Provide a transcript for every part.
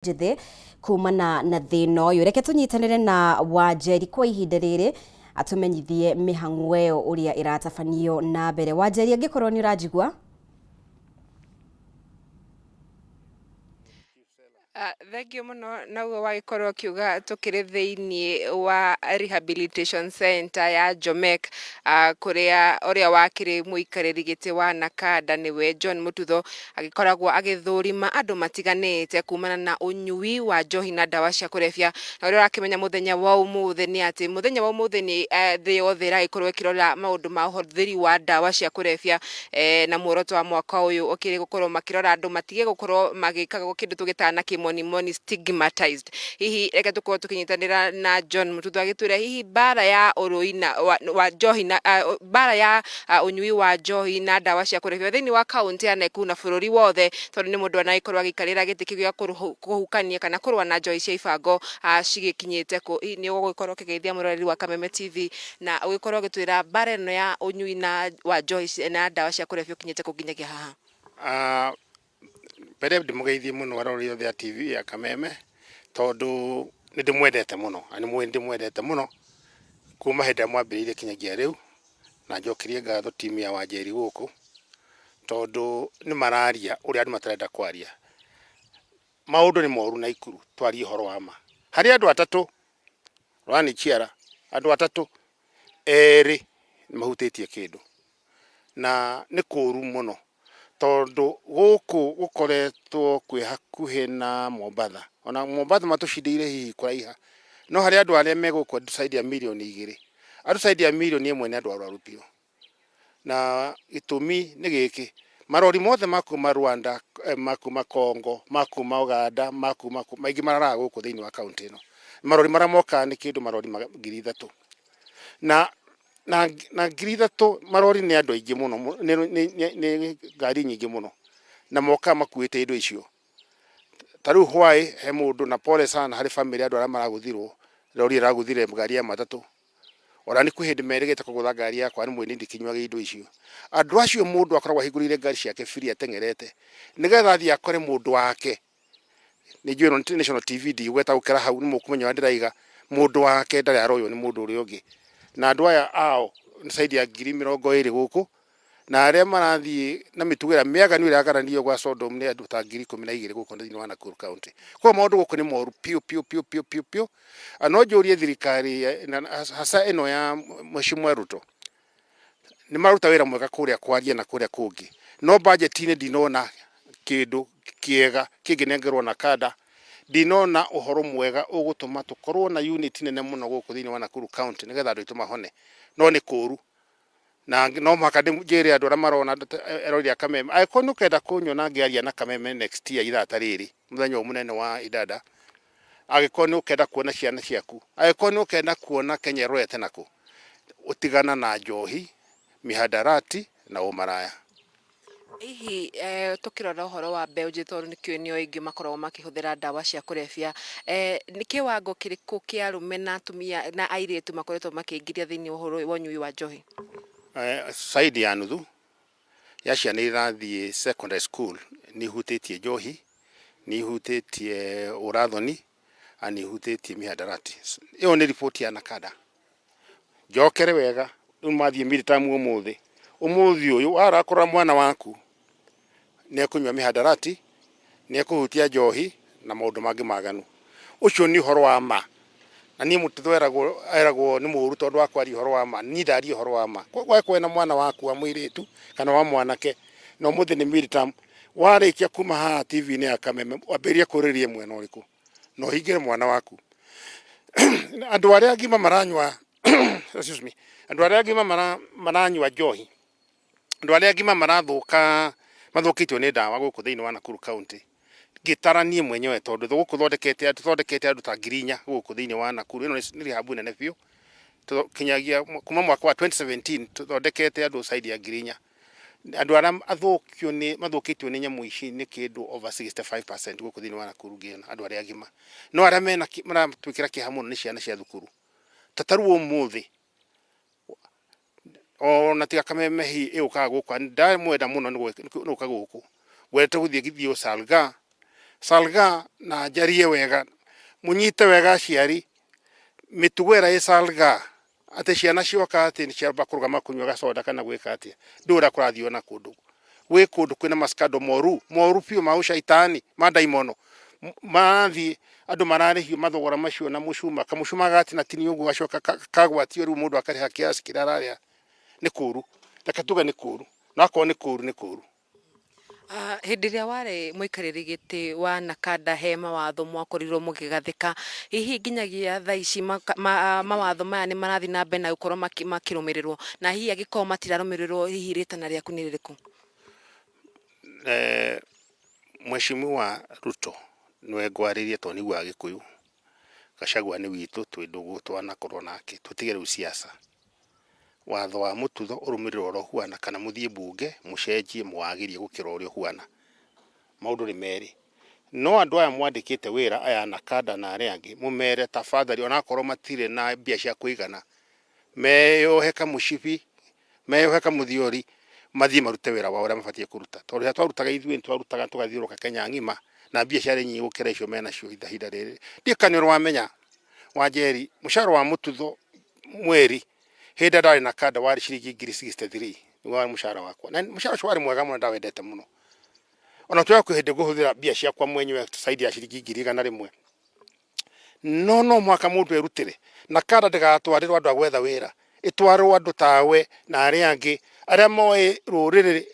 Njĩthĩ kumana na thĩna ũyũ. Reke tũnyitanĩre na Wanjeri kwa ihinda rĩrĩ atũmenyithie mĩhang'o ĩyo ũrĩa ĩratabanio na mbere. Wanjeri, angĩkorwo nĩ ũranjigua. Thengiũ mũno naguo wagĩkorwo ũkiuga tũkĩrĩ thĩiniĩ wa rehabilitation center ya Jomek kũrĩa ũrĩa wakĩrĩ mũikarĩri gĩtĩ wa NACADA nĩwe John Mũtutho agĩkoragwo agĩthũrima andũ matiganĩte kumana na ũnyui wa njohi na ndawa cia kũrebia. Na ũrĩa ũrakĩmenya mũthenya wa ũmũthĩ nĩ atĩ mũthenya wa ũmũthĩ nĩ thĩ yothe ĩragĩkorwo ĩkĩrora maũndũ ma ũhũthĩri wa ndawa cia kũrebia, na muoroto wa mwaka ũyũ ũkĩrĩ gũkorwo makĩrora andũ matige gũkorwo magĩka kĩndũ tũgĩtaga na kĩmonimoni stigmatized. Hihi reke tũkorwo tũkĩnyitanĩra na John Mũtuthu agĩtwĩra hihi mbara ya ũrũi na wa njohi na mbara ya ũnyui wa njohi na ndawa cia kũrebia thĩinĩ wa kaũntĩ ya Nakuru na bũrũri wothe, tondũ nĩ mũndũ anagĩkorwo agĩikarĩra gĩtĩ kĩu gĩa kũhukania kana kũrũa na njohi cia ibango cigĩkinyĩte kũ. Hihi nĩ ũgũgĩkorwo ũkĩgeithia mũroreri wa Kameme TV na ũgĩkorwo ũgĩtwĩra mbara ĩno ya ũnyui na wa njohi na ndawa cia kũrebia ũkinyĩte kũ nginyagia haha? Mbere ndĩmũgeithie mũno arori othe a TV ya Kameme, tondũ nĩ ndĩmwendete mũno na nĩ mũĩ nĩ ndĩmwendete mũno kuma hĩndĩ ĩrĩa mwambĩrĩirie kinyagia rĩu. Na njokerie ngatho team ya Wanjeri gũkũ, tondũ nĩ mararia ũrĩa andũ matarenda kwaria. Maũndũ nĩ moru Naikuru, twarie ũhoro wa ma. Harĩ andũ atatũ, Rwani Chiara, andũ atatũ, erĩ nĩ mahutĩtie kĩndũ. Na nĩ kũru mũno, tondũ gũkũ gũkoretwo kwĩ hakuhĩ na Mombatha. Ona Mombatha matũcindĩire hihi kũraiha, no harĩ andũ arĩa me gũkũ andũ zaidi ya mirioni igĩrĩ. Andũ zaidi ya mirioni ĩmwe nĩ andũ arwaru biũ. Na gĩtũmi nĩ gĩkĩ, marori mothe ma kuma Rwanda, ma kuma Congo, ma kuma Uganda, ma kuma kũ, maingĩ mararaga gũkũ thĩinĩ wa kaũntĩ ĩno. Marori marĩa mokaga nĩ kĩndũ marori 3000. Na na 3000 marori nĩ andũ aingĩ mũno, nĩ ngari nyingĩ mũno, na mokaga makuĩte indo icio. Ta rĩu hwaĩ he mũndũ, na pole sana harĩ bamĩrĩ andũ arĩa maragũthirwo, rori ĩragũthire ngari ya matatũ. Ona nĩ kwĩ hĩndĩ merĩgĩte kũgũtha ngari yakwa nĩ mũĩ niĩ ndikĩnyuaga indo icio. Andũ acio mũndũ akoragwo ahingũrĩire ngari ciake free ateng'erete, nĩgetha athiĩ akore mũndũ wake. Nĩ njũĩ ĩno nĩ National TV ndigũgweta gũkĩra hau nĩ mũkũmenya ũrĩa ndĩraiga, mũndũ wake ndarĩ aroywo nĩ mũndũ ũrĩa ũngĩ. Na andũ aya ao nĩ zaidi ya 20,000 gũkũ, na arĩa marathiĩ na mĩtugo ĩrĩa mĩaganu ĩrĩa yagaranio gwa Sodom nĩ andũ ta 12,000 gũkũ thĩinĩ wa Nakuru County. Koguo maũndũ gũkũ nĩ moru biũ biũ biũ biũ biũ biũ. Na no njũrie thirikari hasa ĩno ya Mheshimiwa Ruto, nĩ maruta wĩra mwega kũrĩa kwaria na kũrĩa kũngĩ, no budget-inĩ ndinona kĩndũ kĩega kĩngĩnengerwo NACADA, ndinona ũhoro mwega ũgũtũma tũkorwo na unit nene mũno gũkũ thĩinĩ wa Nakuru County nĩgetha andũ aitũ mahone, no nĩ kũru. Na no mũhaka njĩre andũ arĩa marona eroreri a Kameme, angĩkorwo nĩ ũkenda kũnyona ngĩaria na Kameme next year ithaa ta rĩrĩ, mũthenya ũyũ mũnene wa Idada, angĩkorwo nĩ ũkenda kuona ciana ciaku, angĩkorwo nĩ ũkenda kuona Kenya ĩrorete nakũ, tigana na njohi, mihadarati na ũmaraya. Hihi tũkĩrora ũhoro wa mbeũ njĩthĩ tondũ nĩkĩũĩ nĩo aingĩ makoragwo makĩhũthĩra ndawa cia kũrebia, nĩ kĩwango kĩrĩkũ kĩa arũme na atumia na airĩtu makoretwo makĩingĩria thĩinĩ wa ũhoro ũyũ wa ũnyui wa njohi? Zaidi ya nuthu ya ciana iria irathiĩ secondary school nĩ ihutĩtie njohi, nĩ ihutĩtie ũrathoni na nĩ ihutĩtie mĩhadarati. Ĩyo nĩ riboti ya NACADA. Njokere wega, rĩu mathiĩ mid term ũmũthĩ, ũmũthĩ ũyũ warakũra mwana waku nĩ ekũnyua mĩhadarati, nĩ ekũhutia njohi na maũndũ mangĩ maganu. Ũcio nĩ ũhoro wa ma. Na niĩ mũtitũ eragwo eragwo nĩ mũru tondũ wa kwaria ũhoro wa ma. Niĩ ndaria ũhoro wa ma. Koguo angĩkorwo wĩna mwana waku wa mũirĩtu kana wa mwanake na ũmũthĩ nĩ mid term, warĩkia kuma haha TV-inĩ ya Kameme wambĩrĩrie kũrĩrĩria mwena ũrĩkũ na ũhingĩre mwana waku. Andũ arĩa agima maranyua excuse me, andũ arĩa agima maranyua njohi, andũ arĩa agima marathũka mathũkĩtio nĩ ndawa gũkũ thĩinĩ wa Nakuru County, ngĩtara niĩ mwenyewe tondũ gũkũ thondekete tũthondekete andũ ta 4000 gũkũ thĩinĩ wa Nakuru, ĩno nĩ rehab nene biũ, kinyagia kuma mwaka wa 2017 tũthondekete andũ zaidi ya 4000. Andũ arĩa athũkio nĩ mathũkĩtio nĩ nyamũ ici nĩ kĩndũ over 65% gũkũ thĩinĩ wa Nakuru ngĩona andũ arĩa agima. No arĩa mena maratwĩkĩra kĩeha mũno nĩ ciana cia thukuru. Ta tarĩu ũmũthĩ ona tiga Kameme hihi ĩgũkaga gũkũ, ndamwenda mũno nĩ gũka gũkũ, ngwendete gũthiĩ gĩthiĩ Salga. Salga na njarie wega, munyite wega aciari, mĩtugo ĩrĩa ĩ Salga atĩ ciana cioka atĩ nĩ ciamba kũrũgama kũnyua gacoda kana gwĩka atĩa, ndũĩ ũrĩa kũrathiĩ na kũndũ. Gwĩ kũndũ kwĩna maskando moru moru biũ ma ũcaitani ma ndaimono marathiĩ andũ mararĩhio mathogora macio na mũcuma, kamũcuma gatinatini ũguo gacoka kagwatio rĩu mũndũ akarĩha kiasi kĩrĩa ararĩha. Nĩ kũru, reke tuge nĩ kũru, na akorwo nĩ kũru nĩ kũru. Hĩndĩ ĩrĩa warĩ mũikarĩri gĩtĩ wa NACADA he mawatho mwakorirwo mũgĩgathĩka, hihi nginyagia thaa ici mawatho maya nĩ marathiĩ na mbere na gũkorwo makĩrũmĩrĩrwo, na hihi angĩkorwo matirarũmĩrĩrwo hihi rĩtana rĩaku nĩ rĩrĩkũ? Mheshimiwa Ruto nĩwe ngwarĩria tondũ nĩ wa Gĩkũyũ, Gachagua nĩ witũ twĩ ndũgũ twanakorwo nake, tũtige rĩu siasa. Watho wa mũtutho ũrũmĩrĩrwo ũrĩa ũhuana kana mũthiĩ mbunge mũcenjie mũwagĩrie gũkĩra ũrĩa ũhuana. Maũndũ nĩ merĩ. No andũ aya mwandĩkĩte wĩra aya NACADA na arĩa angĩ mũmere tafadhali onakorwo matirĩ na mbia cia kũigana, meyohe kamũcibi, meyohe kamũthiori, mathiĩ marute wĩra wao ũrĩa mabatiĩ kũruta. Tondũ rĩrĩa twarutaga ithuĩ nĩ twarutaga tũgathiũrũrũka Kenya ng'ima na mbia ciarĩ nyingĩ gũkĩra icio menacio ihinda rĩrĩ. Ndiũĩ kana nĩ ũrĩ wamenya Wanjeri, mũcara wa mũtutho mweri hĩndĩ ĩrĩa ndarĩ NACADA warĩ ciringi ngiri 63 nĩguo warĩ mũcara wakwa. Na mũcara ũcio warĩ mwega mũno ndawendete mũno. Ona tuoya kwĩ hĩndĩ ngũhũthĩra mbia ciakwa mwenyewe zaidi ya ciringi ngiri 100. No no mũhaka mũndũ erutĩre. NACADA ndĩgatwarĩrwo andũ a gwetha wĩra, ĩtwarĩrwo andũ tawe na arĩa angĩ arĩa moĩ rũrĩrĩ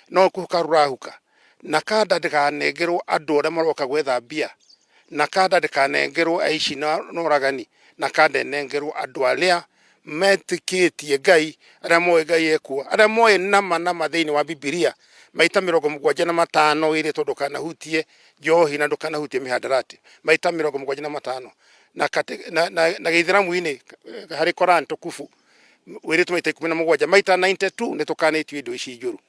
no kũhuka rũrahuka. NACADA ndĩkanengerwo andũ arĩa maroka gwetha mbia. NACADA ndĩkanengerwo aici na oragani. NACADA ĩnengerwo andũ arĩa metĩkĩtie Ngai, arĩa moĩ Ngai ekuo, arĩa moĩ nama nama thĩinĩ wa Bibilia maita 75 wĩrĩtwo ndũkanahutie njohi na ndũkanahutie mĩhandarati, maita 75 na na gĩithĩramu-inĩ harĩ Koran tukufu wĩrĩtwo maita 17, maita 92 nĩ tũkanĩtio indo ici njũru.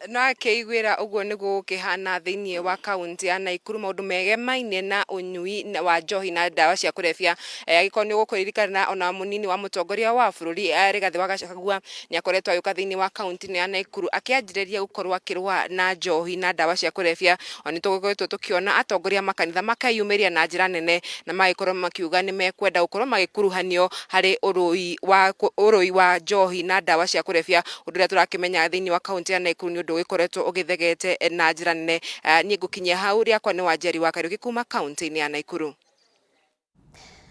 No akĩiguĩra ũguo nĩguo gũkĩhana thĩinĩ wa kaunti ya Naikuru maũndũ megemaine na ũnyui wa njohi na ndawa cia kũrebia. Angĩkorwo nĩ ũgũkũririkana ona mũnini wa mũtongoria wa bũrũri Rigathĩ wa Gachagua nĩ akoretwo agĩũka thĩinĩ wa kaunti ĩno ya Naikuru akĩanjĩrĩria gũkorwo akĩrũa na njohi na ndawa cia kũrebia. Ona nĩ tũkoretwo tũkĩona atongoria a makanitha makeyumĩria na njĩra nene na magĩkorwo makiuga nĩ mekwenda gũkorwo magĩkuruhanio harĩ ũrũi wa njohi na ndawa cia kũrebia, ũndũ ũrĩa tũrakĩmenya thĩinĩ wa kaunti ya Naikuru nĩ ũndũ ũgĩkoretwo ũgĩthegete na njĩra nene. Niĩ ngũkinyia hau, rĩakwa nĩ Wanjeri wa Kariũki kuma kaunti-inĩ ya Naikuru.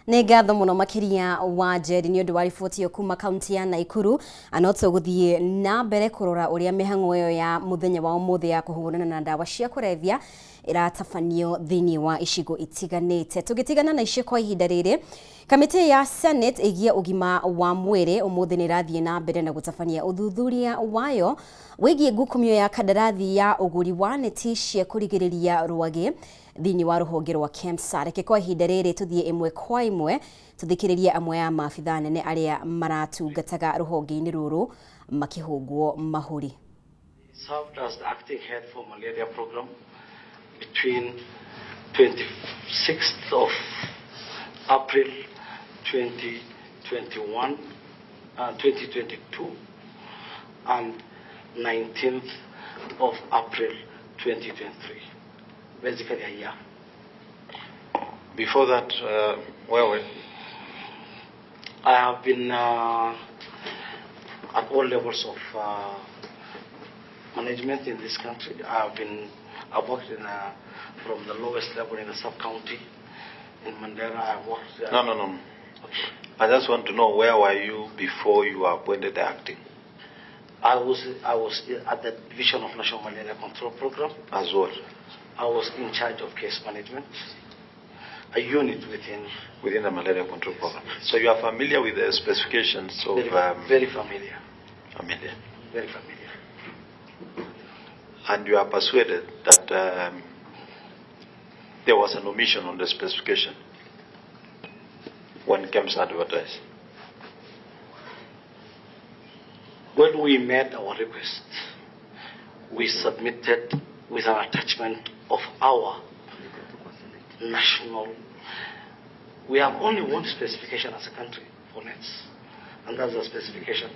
Nĩ ngatho mũno makĩria Wanjeri nĩ ũndũ wa riboti ĩyo kuma kaunti ya Naikuru. No tũgũthiĩ na mbere kũrora ũrĩa mĩhang'o ĩyo ya mũthenya wa ũmũthĩ ya kũhũrana na ndawa cia kũrebia ĩratabanio thĩinĩ wa icigo itiganĩte. Tũgĩtigana na icio kwa ihinda rĩrĩ, kamĩtĩ ya Senate ĩgiĩ ũgima wa mwĩrĩ ũmũthĩ nĩ ĩrathiĩ na mbere na gũtabania ũthuthuria wayo wĩgiĩ ngukumio ya kandarathi ya ũgũri wa neti cia kũrigĩrĩria rwagĩ thĩinĩ wa rũhonge rwa KEMSA. Reke kwa ihinda rĩrĩ tũthiĩ ĩmwe kwa ĩmwe tũthikĩrĩrie amwe a maabithaa nene arĩa maratungataga rũhonge-inĩ rũrũ makĩhũngwo mahũri. Served as the acting head for malaria program between 26th of April 2021, 2022 and 19th of April 2023, basically a year. Before that, where were you? I have been at all levels of management in this country. I've worked from the lowest level in the sub-county in Mandera. I worked. No, no, no. Okay. I just want to know, where were you before you were appointed acting? I was at the Division of National Malaria Control Program. As what? I was in charge of case management, a unit within... Within the Malaria Control Program. So you are familiar with the specifications of... Very, very familiar. Familiar. Very familiar. And you are persuaded that there was an omission on the specification when KEMSA advertised? When we made our request, we submitted with an attachment of our national. We have only one specification as a country for nets, and that's the specification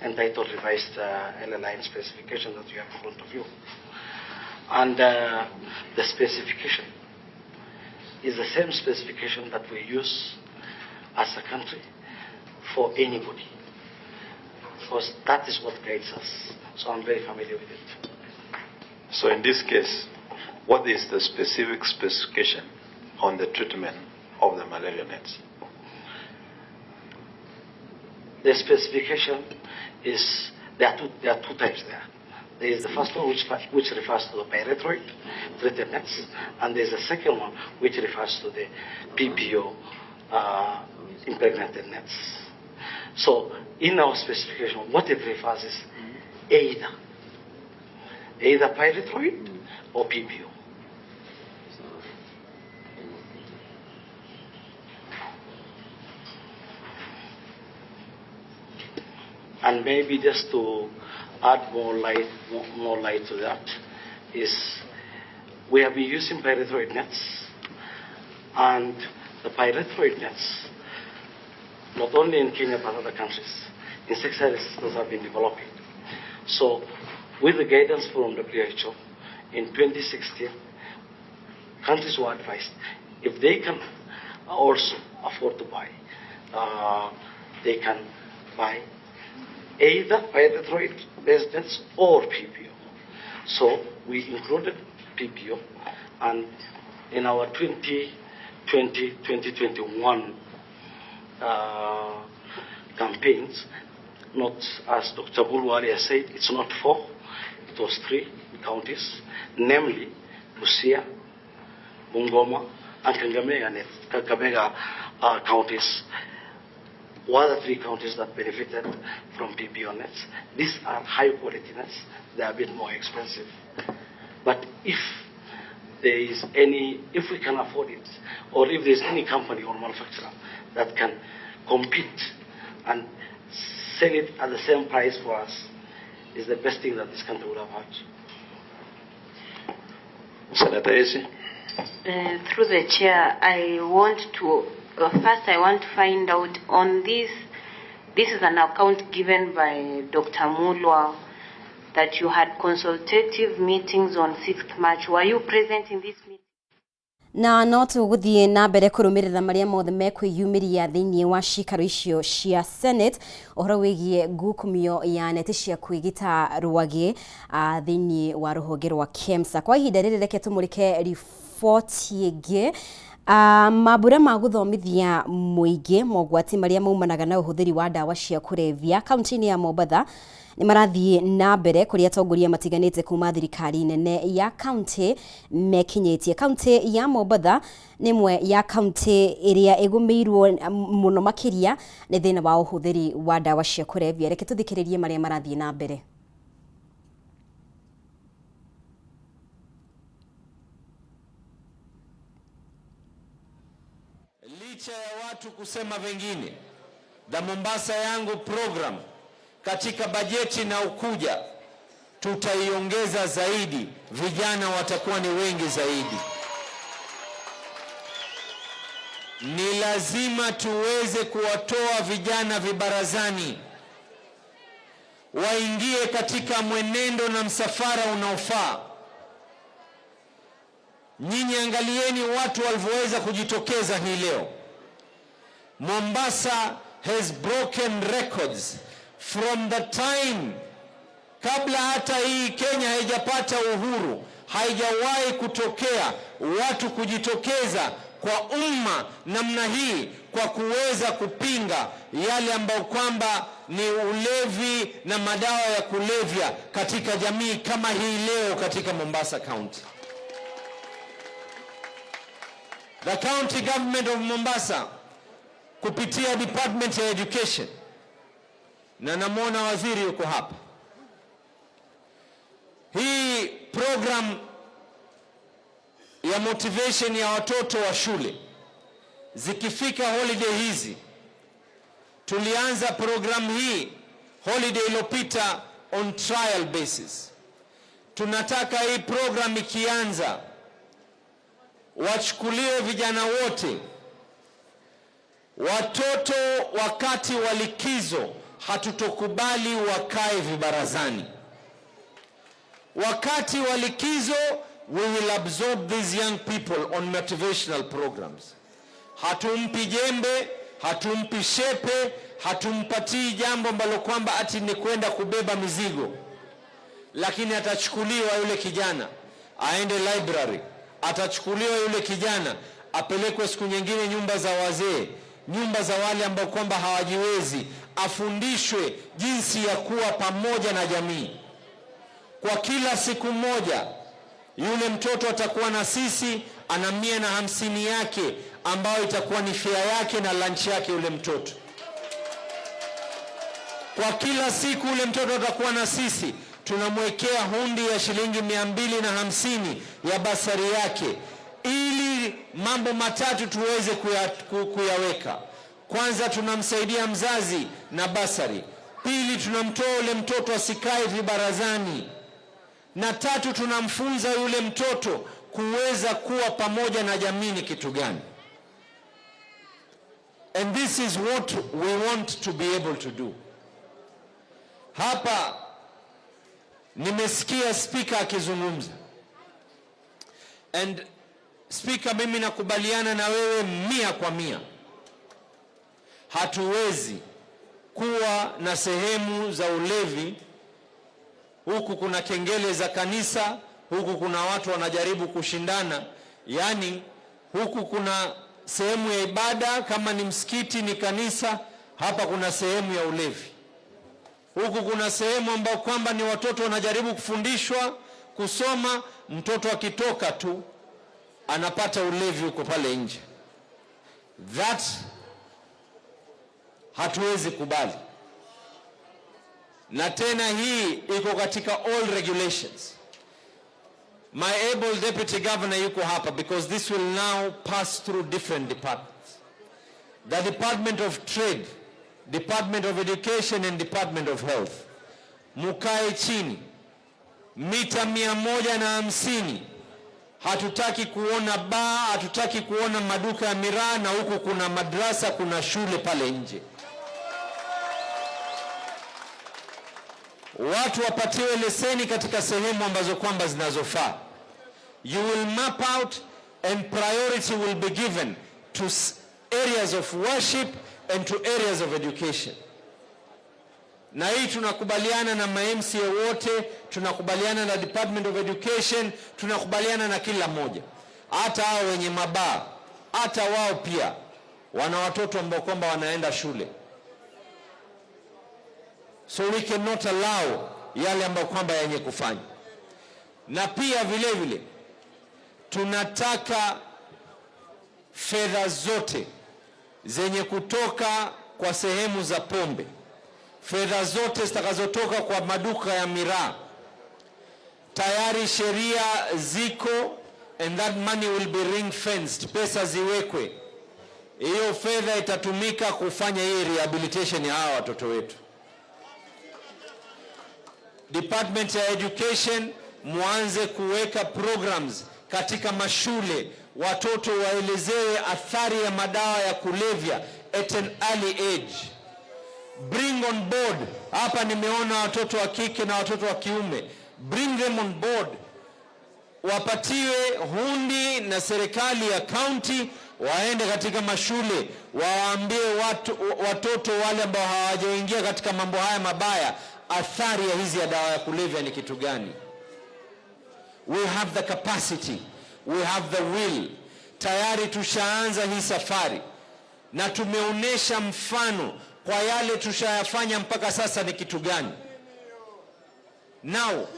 entitled Revised LLIN specification that you have in front of you. And the specification is the same specification that we use as a country for anybody, because that is what guides us. So I'm very familiar with it. So in this case, what is the specific specification on the treatment of the malaria nets? The specification is, there are two types there. There is the first one which refers to the pyrethroid treated nets, and there is a second one which refers to the PBO impregnated nets. So in our specification, what it refers is either pyrethroid or PBO. And maybe just to add more light to that is we have been using pyrethroid nets, and the pyrethroid nets, not only in Kenya but other countries, insecticide resistance have been developing. So with the guidance from WHO in 2016, countries were advised if they can also afford to buy, they can buy either pyrethroid-based nets or PBO. So we included PBO, and in our 2020-2021 campaigns, not as Dr. Mulwa earlier said, it's not 4, it was 3 counties, namely Busia, Bungoma, and Kakamega counties. Were the 3 counties that benefited from PBO nets. These are high quality nets. They are a bit more expensive. But if there is any, if we can afford it, or if there's any company or manufacturer that can compete and sell it at the same price for us, is the best thing that this country would have had. Senator Esi? Through the chair, I want to first, I want to find out on this. This is an account given by Dr. Mulwa that you had consultative meetings on 6th March. Were you present in this meeting? Na no tũgũthiĩ na mbere kũrũmĩrĩra marĩa mothe mekwĩyumĩria thĩinĩ wa cikaro icio cia Senate ũhoro wĩgiĩ ngukumio ya neti cia kwĩgita rwagĩ thĩinĩ wa rũhonge rwa KEMSA. Kwa ihinda rĩrĩ reke tũmũrĩke riboti ĩngĩ. Mambura ma gũthomithia mũingĩ mogwati marĩa maumanaga na ũhũthĩri wa ndawa cia kũrebia kaunti-inĩ ya Mombatha nĩ marathiĩ na mbere kũrĩa atongoria matiganĩte kuma thirikari nene ya kaunti mekinyĩtie. Kaunti ya Mombatha nĩ ĩmwe ya kaunti ĩrĩa ĩgũmĩirwo mũno makĩria nĩ thĩna wa ũhũthĩri wa ndawa cia kũrebia. Reke tũthikĩrĩrie marĩa marathiĩ na mbere. Licha ya watu kusema vengine, the Mombasa Yangu program katika bajeti na ukuja tutaiongeza zaidi, vijana watakuwa ni wengi zaidi. Ni lazima tuweze kuwatoa vijana vibarazani, waingie katika mwenendo na msafara unaofaa. Nyinyi angalieni watu walivyoweza kujitokeza hii leo. Mombasa has broken records from the time kabla hata hii Kenya haijapata uhuru, haijawahi kutokea watu kujitokeza kwa umma namna hii kwa kuweza kupinga yale ambayo kwamba ni ulevi na madawa ya kulevya katika jamii kama hii leo katika Mombasa County. The county government of Mombasa kupitia Department ya Education, na namuona waziri yuko hapa, hii program ya motivation ya watoto wa shule zikifika holiday hizi, tulianza program hii holiday iliyopita on trial basis. Tunataka hii program ikianza wachukuliwe vijana wote, watoto wakati wa likizo hatutokubali wakae vibarazani. Wakati wa likizo, we will absorb these young people on motivational programs. Hatumpi jembe, hatumpi shepe, hatumpatii jambo ambalo kwamba ati ni kwenda kubeba mizigo, lakini atachukuliwa yule kijana aende library, atachukuliwa yule kijana apelekwe siku nyingine nyumba za wazee, nyumba za wale ambao kwamba hawajiwezi, afundishwe jinsi ya kuwa pamoja na jamii. Kwa kila siku moja yule mtoto atakuwa na sisi, ana 150 yake ambayo itakuwa ni fare yake na lunch yake yule mtoto. Kwa kila siku ule mtoto atakuwa na sisi, tunamwekea hundi ya shilingi 250 ya basari yake, ili mambo matatu tuweze kuyaweka. Kwanza, tunamsaidia mzazi na basari. Pili, tunamtoa ule mtoto asikae vibarazani, na tatu, tunamfunza yule mtoto kuweza kuwa pamoja na jamii ni kitu gani. And this is what we want to be able to do. Hapa nimesikia Spika akizungumza, and Spika, mimi nakubaliana na wewe 100%. Hatuwezi kuwa na sehemu za ulevi huku kuna kengele za kanisa, huku kuna watu wanajaribu kushindana, yaani huku kuna sehemu ya ibada kama ni msikiti ni kanisa, hapa kuna sehemu ya ulevi. Huku kuna sehemu ambayo kwamba ni watoto wanajaribu kufundishwa kusoma, mtoto akitoka tu anapata ulevi huko pale nje. That hatuwezi kubali, na tena hii iko katika all regulations. My able deputy governor yuko hapa because this will now pass through different departments. The Department of Trade, Department of Education and Department of Health. Mukae chini mita 150. Hatutaki kuona baa, hatutaki kuona maduka ya miraa, na huku kuna madrasa, kuna shule pale nje. Watu wapatiwe leseni katika sehemu ambazo kwamba zinazofaa. You will map out and priority will be given to areas of worship and to areas of education. Na hii tunakubaliana na ma MCA wote, tunakubaliana na Department of Education, tunakubaliana na kila mmoja. Hata hao wenye mabaa, hata wao pia wana watoto ambao kwamba wanaenda shule. So we cannot allow yale ambayo kwamba yenye kufanya. Na pia vile vile tunataka fedha zote zenye kutoka kwa sehemu za pombe, fedha zote zitakazotoka kwa maduka ya miraa, tayari sheria ziko and that money will be ring fenced, pesa ziwekwe. Hiyo fedha itatumika kufanya hii rehabilitation ya hawa watoto wetu. Department ya Education, muanze kuweka programs katika mashule, watoto waelezewe athari ya madawa ya kulevya at an early age. Bring on board, hapa nimeona watoto wa kike na watoto wa kiume, bring them on board, wapatiwe hundi na serikali ya county, waende katika mashule wawaambie watoto wale ambao hawajaingia katika mambo haya mabaya, athari ya hizi ya dawa ya kulevya ni kitu gani. We have the capacity, we have the will. Tayari tushaanza hii safari na tumeonesha mfano kwa yale tushayafanya mpaka sasa ni kitu gani. Now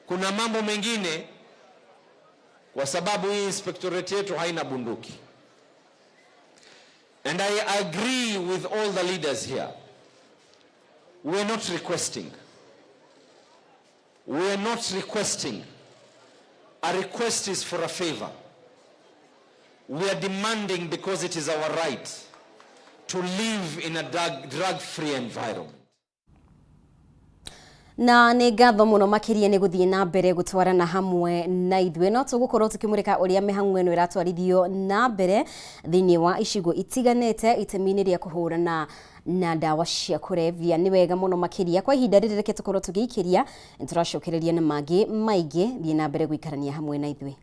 kuna mambo mengine, kwa sababu hii inspectorate yetu haina bunduki. And I agree with all the leaders here. We are not requesting. We are not requesting. A request is for a favor. We are demanding because it is our right to live in a drug-free environment. Na nĩ ngatho mũno makĩria nĩ gũthiĩ na mbere gũtwarana hamwe na ithuĩ. No tũgũkorwo tũkĩmũrĩka ũrĩa mĩhang'o ĩno ĩratwarithio na mbere thĩinĩ wa icigo itiganĩte itemi-inĩ rĩa kũhũrana na ndawa cia kũrebia. Nĩ wega mũno makĩria kwa ihinda rĩrĩ, reke tũkorwo tũgĩikĩria, nĩ tũracokereria na mangĩ maingĩ. Thiĩ na mbere gũikarania hamwe na ithuĩ.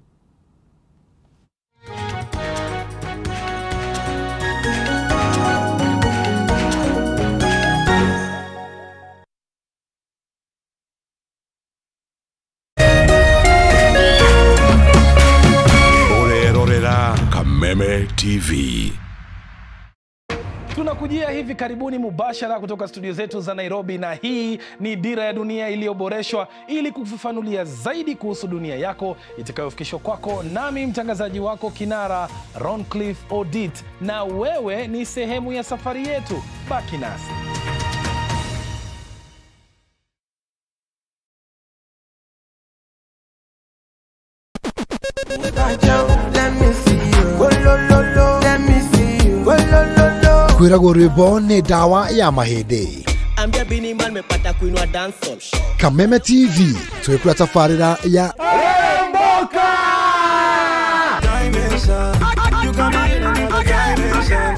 Ũrerorera Kameme TV. Tunakujia hivi karibuni mubashara kutoka studio zetu za Nairobi, na hii ni Dira ya Dunia iliyoboreshwa ili kufafanulia zaidi kuhusu dunia yako itakayofikishwa kwako nami mtangazaji wako kinara Roncliffe Odit, na wewe ni sehemu ya safari yetu. Baki nasi. Kwĩragwo rwĩmbo nĩ ndawa ya mahĩndĩ. Ambia Bini Man mepata kuinua dancehall. Kameme TV twĩkũra tabarĩra ya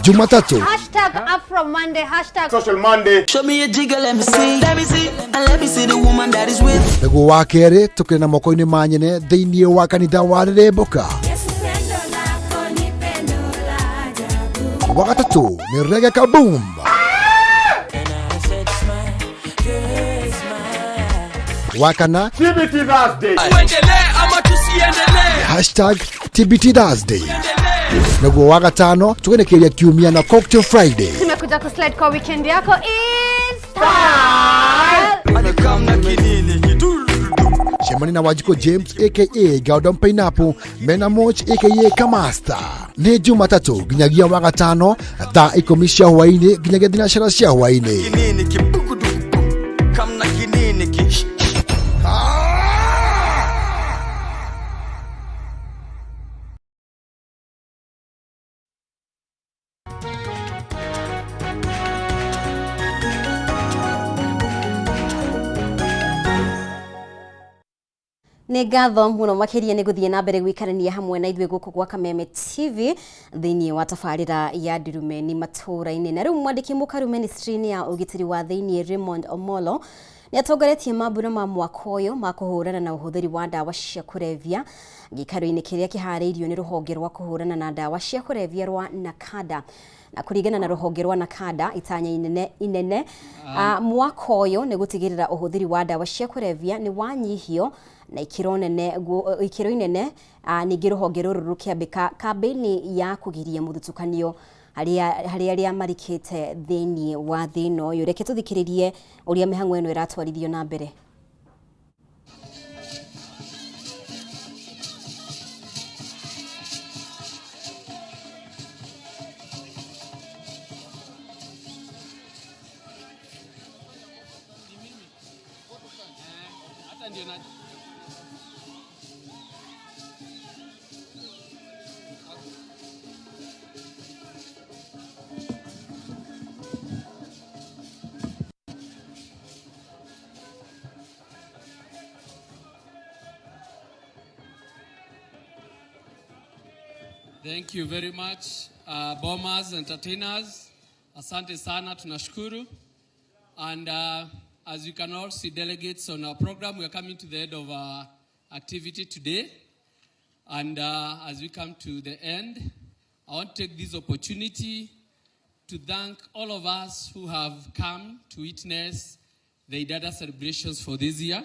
Jumatatu Hashtag Afro Monday, hashtag Social Monday. Show me a jigger, let me see. Let me see. And let me see the woman that is with. Nĩguo wa kerĩ tũkĩrĩ na moko-inĩ ma nyene thĩinĩ wa kanitha wa Rĩrĩmbũka. Wa gatatũ nĩ Reggae Kaboom. Wa kana TBT Thursday. Tuendelee ama tusiendelee? Hashtag TBT Thursday. Naguo wa gatano tũgenekeria kiumia na Cocktail Friday. Tumekuja kuslide kwa weekend yako is style. Cemania na Wanjikũ James aka Gordon Pineapple mena Moch aka Kamasta nĩ Jumatatũ nginyagia wa gatano thaa 10 cia hwaĩ-inĩ nginyagia thinacara cia hwaĩ-inĩ. Kinini kibukuduku kamna kinini ki Nĩ ngatho mũno makĩria nĩ gũthiĩ na mbere gũikarania hamwe na ithuĩ gũkũ gwa Kameme TV thĩinĩ wa tabarĩra ya Ndurumeni matũũra-inĩ. Na rĩu mwandĩki mũkaru ministry-inĩ ya ũgitĩri wa thĩinĩ Raymond Omolo nĩ atongoretie mambura ma mwaka ũyũ ma kũhũrana na ũhũthĩri wa ndawa cia kũrebia gĩikaro-inĩ kĩrĩa kĩharĩirio nĩ rũhonge rwa kũhũrana na ndawa cia kũrebia rwa NACADA. Na kũringana na rũhonge rwa NACADA, itanya inene mwaka ũyũ nĩ gũtigĩrĩra ũhũthĩri wa ndawa cia kũrebia nĩ wanyihio na ikĩro nene ikĩro inene. Ningĩ rũhonge rũrũ rũkĩambĩka kambĩini ya kũgiria mũthutũkanio harĩ arĩa marikĩte thĩinĩ wa thĩna ũyũ. Reke tũthikĩrĩrie ũrĩa mĩhang'o ĩno ĩratwarithio na mbere. Thank you very much, Bombers, entertainers. Asante sana, tunashukuru. And as you can all see, delegates on our program, we are coming to the end of our activity today. And as we come to the end, I want to take this opportunity to thank all of us who have come to witness the Idada celebrations for this year.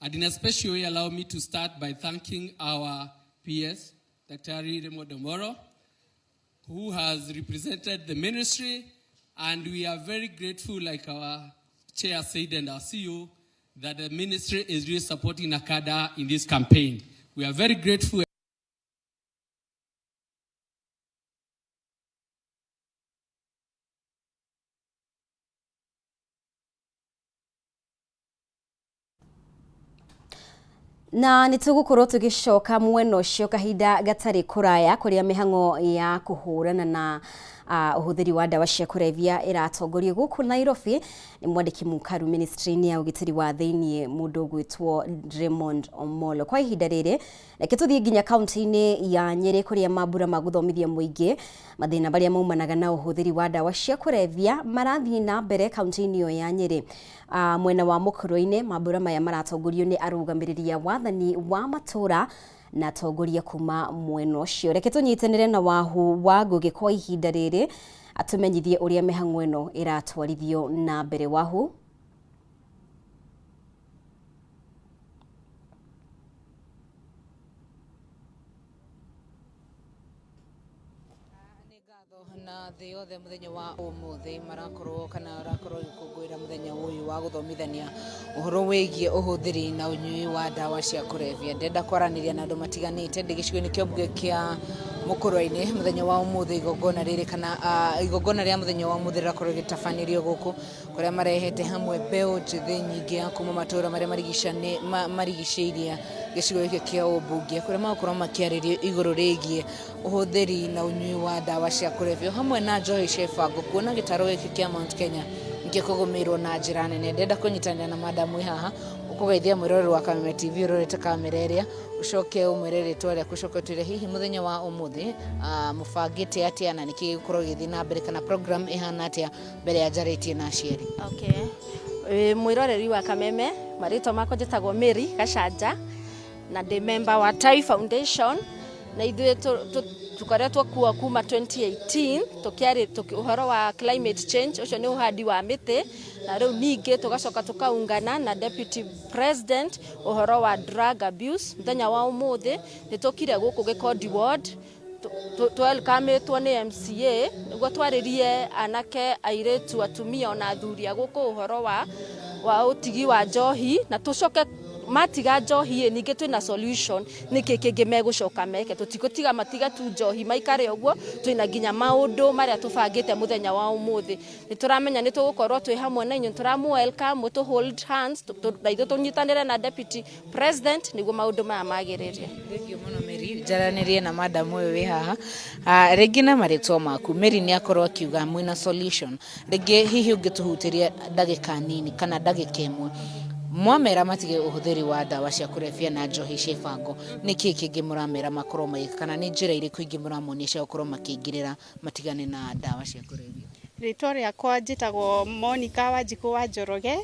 And in a special way, allow me to start by thanking our PS, Dr. Raymond Omolo, who has represented the ministry, and we are very grateful, like our chair said and our CEO, that the ministry is really supporting NACADA in this campaign. We are very grateful. Na nĩ tũgũkorwo tũgĩcoka mwena ũcio kahinda gatarĩ kũraya kũrĩa mĩhang'o ya kũhũrana na Ũhũthĩri wa ndawa cia kũrebia ĩratongorio gũkũ Nairobi nĩ mwandĩki mũkaru ministry-inĩ ya ũgitĩri wa thĩiniĩ mũndũ ũgwĩtwo Raymond Omolo. Kwa ihinda rĩrĩ reke tũthiĩ nginya kaunti-inĩ ya Nyĩrĩ kũrĩa mambura ma gũthomithia mũingĩ mathĩna marĩa maumanaga na ũhũthĩri wa ndawa cia kũrebia marathiĩ na mbere kaunti-inĩ ĩyo ya Nyĩrĩ. Mwena wa mũkũrũ-inĩ mambura maya maratongorio nĩ arũgamĩrĩri a wathani wa matũũra na atongoria kuma mwena ũcio. Reke tũnyitanĩre na Wahu wa Ngũgĩ kwa ihinda rĩrĩ atũmenyithie ũrĩa mĩhang'o ĩno ĩratwarithio na mbere. Wahu. Na thĩ yothe mũthenya wa ũmũthĩ marakorwo kana marakorwo gĩkũngũĩra mũthenya ũyũ wa gũthomithania ũhoro wĩgiĩ ũhũthĩri na ũnyui wa ndawa cia kũrebia. Ndĩrenda kwaranĩria na andũ matiganĩte ndĩ gĩcigo-inĩ kĩa mbunge kĩa Mũkũrwe-inĩ mũthenya wa ũmũthĩ. Igongona rĩrĩ kana igongona rĩa mũthenya wa ũmũthĩ rĩrakorwo rĩgĩtabanĩrio gũkũ kũrĩa marehete hamwe mbeũ njĩthĩ nyingĩ ya kuma matũũra marĩa marigicĩirie gĩcigo gĩkĩ kĩa ũmbunge, kũrĩa magũkorwo makĩarĩrio igũrũ rĩgiĩ ũhũthĩri na ũnyui wa ndawa cia kũrebia hamwe na njohi cia ibango, kuona gĩtarũ gĩkĩ kĩa Mount Kenya gĩkũgũmĩirwo na njĩra nene. Ndĩrenda kũnyitanĩra na madam wĩ haha, ũkũgeithia mwĩroreri wa Kameme TV ũrorete kamera ĩrĩa, ũcoke ũmwĩre rĩtwa rĩaku, ũcoke ũtwĩre hihi mũthenya wa ũmũthĩ mũbangĩte atĩa na nĩkĩ gĩgũkorwo gĩgĩthiĩ na mbere kana program ĩhana atĩa mbere ya njarĩtie na aciari. Okay. Mwĩroreri wa Kameme, marĩtwa makwa njĩtagwo Mary Gacanja na ndĩ member wa Tai Foundation, na ithuĩ tũkoretwo kuo kuma 2018 tũkĩarĩ ũhoro wa climate change, ũcio nĩ ũhandi wa mĩtĩ, na rĩu ningĩ tũgacoka tũkaungana na deputy president ũhoro wa drug abuse. Mũthenya wa ũmũthĩ nĩ tũkire gũkũ Gĩkondi ward, twelkamĩtwo nĩ MCA nĩguo twarĩrie anake, airĩtu, atumia ona athuri a gũkũ ũhoro wa ũtigi wa njohi, na tũcoke matiga njohi ĩ ningĩ twĩna solution nĩkĩ kĩngĩ megũcoka meke. Tũtigũtiga matiga tu njohi maikare ũguo, twĩna nginya maũndũ marĩa tũbangĩte mũthenya wa ũmũthĩ. Nĩ tũramenya nĩ tũgũkorwo twĩ hamwe na inyuĩ, tũramũ welcome tũ hold hands na ithuĩ tũnyitanĩre na deputy president nĩguo maũndũ maya magĩrĩrie. Thengiũ mũno Mary, njaranĩrie na madam ũyũ wĩ haha. Rĩngĩ na marĩtwa maku. Mary nĩ akorwo akiuga mwĩna solution, rĩngĩ hihi ũngĩtũhutĩria ndagĩka nini kana ndagĩka ĩmwe, mwamera matige ũhũthĩri wa ndawa cia kũrebia na njohi cia ibango, nĩ kĩĩ kĩngĩ mũramera makorwo magĩka kana nĩ njĩra irĩkũ ingĩ mũramonia cia gũkorwo makĩingĩrĩra matigane na ndawa cia kũrebia? Rĩtwa rĩakwa njĩtagwo Monica Wanjikũ wa Njoroge.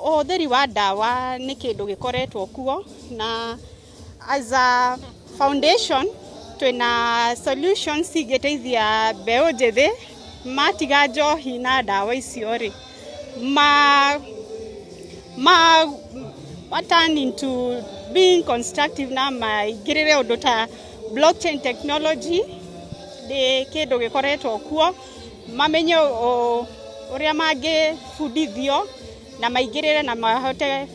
Ũhũthĩri wa ndawa nĩ kĩndũ gĩkoretwo kuo, na as a foundation twĩna solutions cingĩteithia mbeũ njĩthĩ matiga njohi na ndawa icio rĩ, ma turn into being constructive na maingĩrĩre ũndũ ta blockchain technology, nĩ kĩndũ gĩkoretwo kuo, mamenye ũrĩa mangĩbundithio na maingĩrĩre na mahote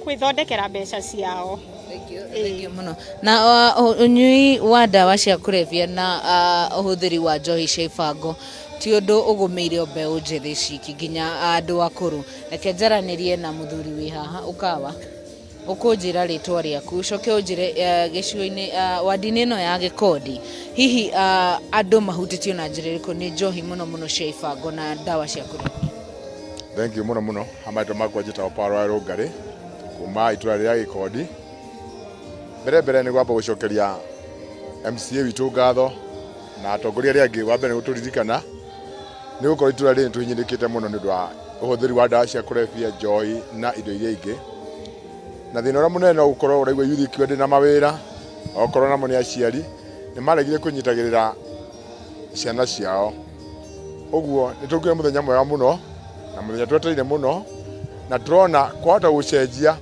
kwĩthondekera mbeca ciao. Thengiũ mũno. Na ũnyui wa ndawa cia kũrebia na ũhũthĩri wa njohi cia ibango ti ũndũ ũgũmĩire o mbeũ njĩthĩ ciki, nginya andũ akũrũ. Reke njaranĩrie na mũthuri wĩ haha. Ũkawa ũkũnjĩra rĩtwa rĩaku, ũcoke ũnjĩre gĩcigo-inĩ wandi-inĩ ĩno ya Gĩkondi hihi andũ mahutĩtio na njĩra ĩrĩkũ nĩ njohi mũno mũno cia ibango na ndawa cia kũrebia? Thank you mũno mũno. Marĩtwa makwa njĩtagwo Paul wa Rũngarĩ kuma itũra rĩa Gĩkondi. Mbere mbere nĩ gwamba gũcokeria MCA witũ ngatho na atongoria arĩa angĩ, wa mbere nĩ gũtũririkana, nĩ gũkorwo itũra rĩrĩ nĩ tũhinyĩrĩkĩte mũno nĩ ũndũ wa ũhũthĩri wa ndawa cia kũrebia, njohi na indo iria ingĩ. Na thĩna ũrĩa mũnene no gũkorwo ũraigua yuthi ikiuga ndĩ na mawĩra, okorwo namo nĩ aciari nĩ maregire kũnyitagĩrĩra ciana ciao. Ũguo nĩ tũkire mũthenya mwega mũno na mũthenya twetereire mũno, na tũrona kwahota gũcenjia.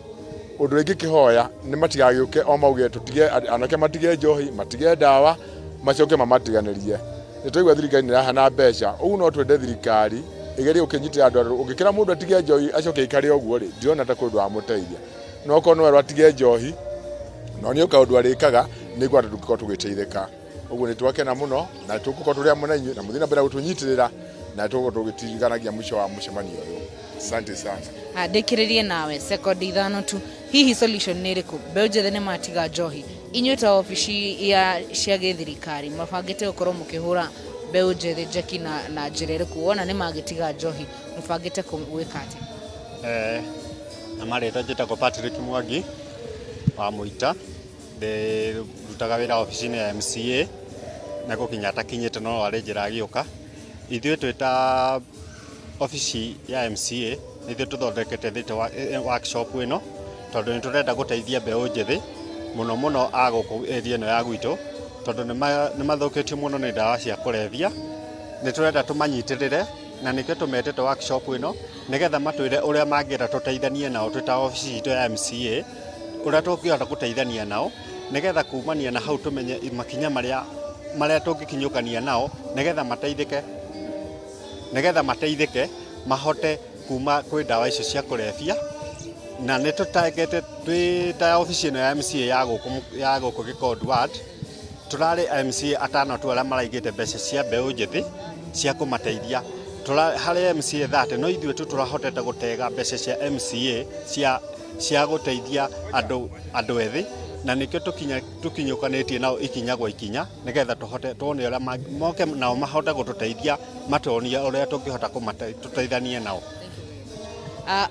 Ũndũ ũrĩa ingĩkĩhoya nĩ matigagĩũke o mauge tũtige anake, matige njohi, matige ndawa, macoke mamatiganĩrie. Nĩ twaigua thirikari nĩ ĩrahana mbeca, ũguo no twende thirikari ĩgerie gũkĩnyitĩra andũ arĩa, ũngĩkĩra mũndũ atige njohi acoke aikare ũguo rĩ, ndirona ta kwĩ ũndũ wamũteithia. No okorwo no erwo atige njohi no nĩ kaũndũ arĩkaga, nĩ ngwenda tũngĩkorwo tũgĩteithĩka. Ũguo nĩ twakena mũno na tũgũkorwo tũrĩ hamwe na inyuĩ na mũthiĩ na mbere gũtũnyitĩrĩra na tũgũkorwo tũgĩtirikanagia mũico wa mũcemanio ũyũ. Asante sana. Ndĩkĩrĩrie nawe sekondi 5 tu, hihi solution nĩ ĩrĩkũ? Mbeũ njĩthĩ nĩ matiga njohi, inyuĩ ta obici ya cia gĩthirikari mabangĩte gũkorwo mũkĩhũra mbeũ njĩthĩ njeki na njĩra ĩrĩkũ? Wona nĩ magĩtiga njohi, mũbangĩte gwĩka atĩa? Na marĩtwa njĩtagwo Patrick Mwangi wa Mũita, ndĩrutaga wĩra obici-inĩ ya MCA na gũkinya atakinyĩte no arĩ njĩra agĩũka. Ithuĩ twĩ ta obici ya MCA nĩ ithuĩ tũthondekete thĩte workshop ĩno tondũ nĩ tũrenda gũteithia mbeũ njĩthĩ mũno mũno a gũkũ area ĩno ya gwitũ tondũ nĩ mathũkĩtio mũno nĩ ndawa cia kũrebia. Nĩ tũrenda tũmanyitĩrĩre na nĩkĩo tũmetĩte workshop ĩno nĩgetha matwĩre ũrĩa mangĩenda tũteithanie nao twĩ ta obici itũ ya MCA, ũrĩa tũngĩhota gũteithania nao nĩgetha kumania na hau tũmenye makinya marĩa tũngĩkinyũkania nao nĩgetha mateithĩke, nĩgetha mateithĩke mahote kuma kwĩ ndawa icio cia kũrebia. Na nĩ tũtangete twĩ ta obici ĩno ya MCA ya gũkũ Gĩkondu ward, tũrarĩ MCA atano tu arĩa maraigĩte mbeca cia mbeũ njĩthĩ cia kũmateithia. Harĩ MCA 30 no ithuĩ tu tũrahotete gũtega mbeca cia MCA cia gũteithia andũ ethĩ, na nĩkĩo tũkinyũkanĩtie nao ikinya gwa ikinya nĩgetha tũhote tuone ũrĩa moke nao mahote gũtũteithia, matuonie ũrĩa tũngĩhota tũteithanie nao.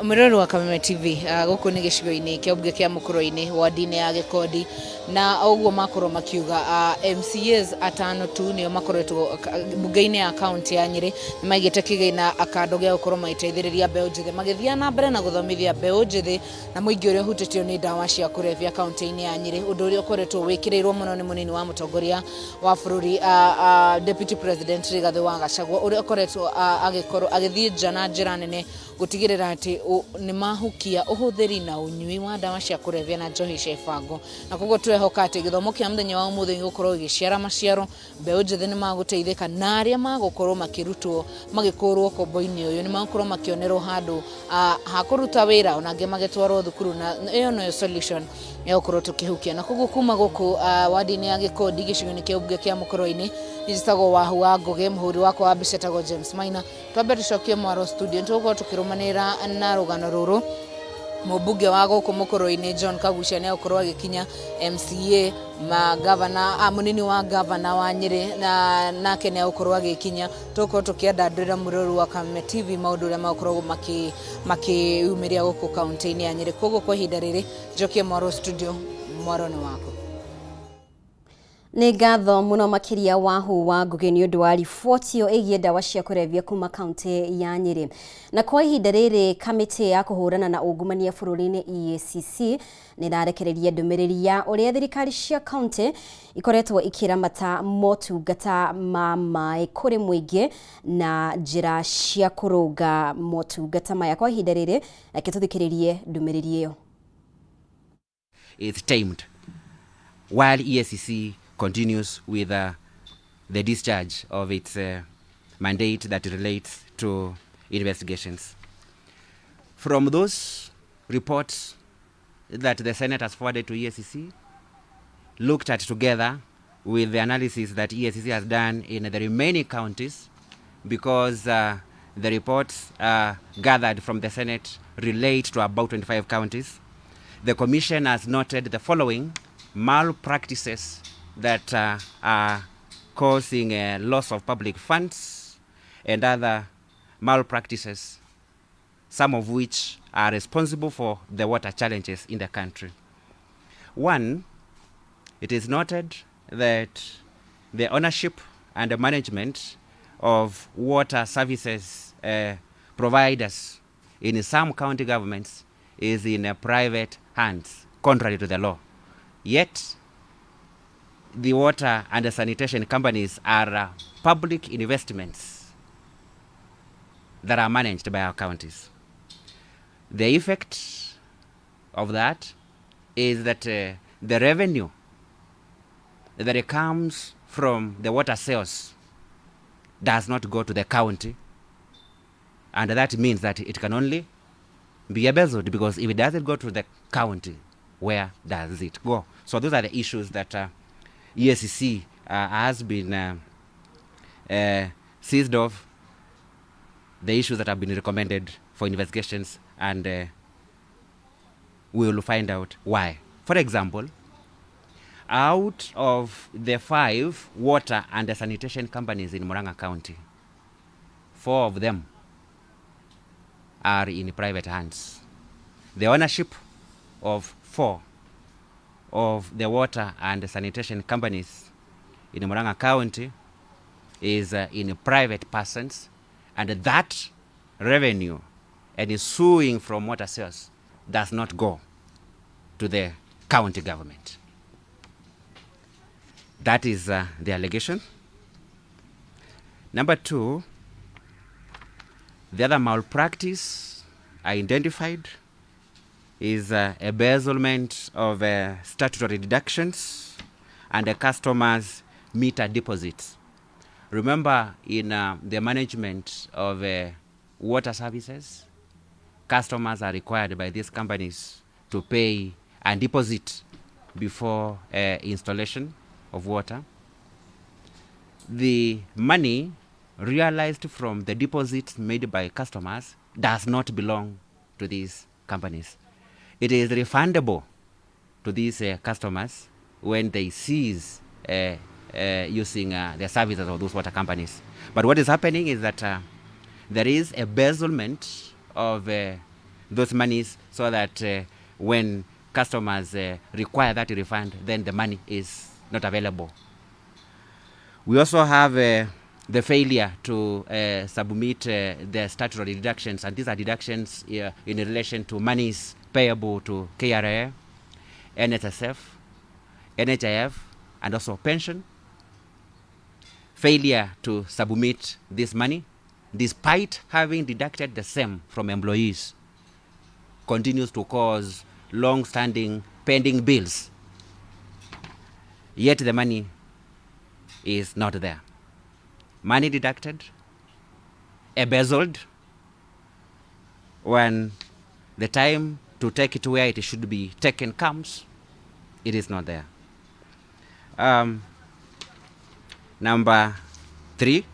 Mwĩroreri wa Kameme TV, gũkũ nĩ gĩcigo-inĩ kĩa mbunge kĩa Mũkũrwe-inĩ, ward-inĩ ya Gĩkondi, na ũguo makorwo makiuga MCAs atano tu nĩo makoretwo mbunge-inĩ ya kaunti ya Nyĩrĩ, nĩ maigĩte kĩgĩna kando gĩa gũkorwo magĩteithĩrĩria mbeũ njĩthĩ, magĩthiĩ na mbere na gũthomithia mbeũ njĩthĩ na mũingĩ ũrĩa ũhutĩtio nĩ ndawa cia kũrebia kaunti-inĩ ya Nyĩrĩ, ũndũ ũrĩa ũkoretwo wĩkĩrĩirwo mũno nĩ mũnini wa mũtongoria wa bũrũri, Deputy President Rigathĩ wa Gachagua, ũrĩa ũkoretwo agĩkorwo agĩthiĩ nja na njĩra nene gũtigĩrĩra atĩ nĩ mahukia ũhũthĩri na ũnyui wa ndawa cia kũrebia na njohi cia ibango. Na koguo tũrehoka atĩ gĩthomo kĩa mũthenya wa ũmũthĩ gĩgũkorwo gĩgĩciara maciaro, mbeũ njĩthĩ nĩ magũteithĩka, na arĩa magũkorwo makĩrutwo magĩkũrwo ũkombo-inĩ ũyũ nĩ magũkorwo makĩonerwo handũ ha kũruta wĩra, ona angĩ magĩtwarwo thukuru, na ĩyo noyo solution ya gũkorwo tũkĩhukia. Na koguo kuma gũkũ ward-inĩ ya Gĩkondi, gĩcigo-inĩ kĩa mbunge kĩa Mũkũrwe-inĩ, njĩtagwo Wahu wa Ngũgĩ, mũhũri wakwa wa mbica etagwo James Maina. Twambe tũcokie mwaro studio, nĩtũgũkorwo tũkĩrũmanĩrĩra na rũgano rũrũ. Mũmbunge wa gũkũ Mũkũrwe-inĩ John Kaguchia nĩ egũkorwo agĩkinya MCA, ma gavana, mũnini wa gavana wa Nyĩrĩ na nake nĩ egũkorwo agĩkinya. Tũgũkorwo tũkĩandandũrĩra mũrori wa Kameme TV maũndũ ũrĩa magũkorwo makĩyumĩria gũkũ kaunti-inĩ ya Nyĩrĩ. Koguo kwa ihinda rĩrĩ njokie mwaro studio, mwaro nĩ waku. Nĩ ngatho mũno makĩria Wahu wa Ngũgĩ nĩ ũndũ wa riboti ĩyo ĩgiĩ ndawa cia kũrebia kuma kaunti ya Nyĩrĩ. Na kwa ihinda rĩrĩ kamĩtĩ ya kũhũrana na ungumania bũrũri-inĩ EACC nĩ ĩrarekereria ndũmĩrĩri ya ũrĩa thirikari cia kaunti ikoretwo ikĩramata motungata ma maĩ kũrĩ mũingĩ na njĩra cia kũrũnga motungata maya. Kwa ihinda rĩrĩ reke tũthikĩrĩrie ndũmĩrĩri ĩyo. Is tamed while EACC continues with the discharge of its mandate that relates to investigations. From those reports that the Senate has forwarded to EACC, looked at together with the analysis that EACC has done in the remaining counties, because the reports gathered from the Senate relate to about 25 counties, the Commission has noted the following malpractices that are causing a loss of public funds and other malpractices, some of which are responsible for the water challenges in the country. One, it is noted that the ownership and the management of water services providers in some county governments is in a private hands, contrary to the law. Yet, the water and the sanitation companies are public investments that are managed by our counties. The effect of that is that the revenue that comes from the water sales does not go to the county, and that means that it can only be embezzled, because if it doesn't go to the county, where does it go? So those are the issues that EACC has been seized of, the issues that have been recommended for investigations and we will find out why. For example, out of the 5 water and sanitation companies in Murang'a County, 4 of them are in private hands. The ownership of 4 of the water and sanitation companies in Murang'a County is in private persons, and that revenue and is suing from water sales does not go to the county government. That is the allegation. Number 2, the other malpractice identified is embezzlement of statutory deductions and the customers' meter deposits. Remember, in the management of water services, customers are required by these companies to pay and deposit before installation of water. The money realized from the deposits made by customers does not belong to these companies. It is refundable to these customers when they cease using the services of those water companies. But what is happening is that there is embezzlement of those monies, so that when customers require that refund, then the money is not available. We also have the failure to submit the statutory deductions, and these are deductions in relation to monies payable to KRA, NSSF, NHIF, and also pension. Failure to submit this money, despite having deducted the same from employees, continues to cause long-standing pending bills. Yet the money is not there. Money deducted, embezzled, when the time to take it where it should be taken comes, it is not there. Number 3,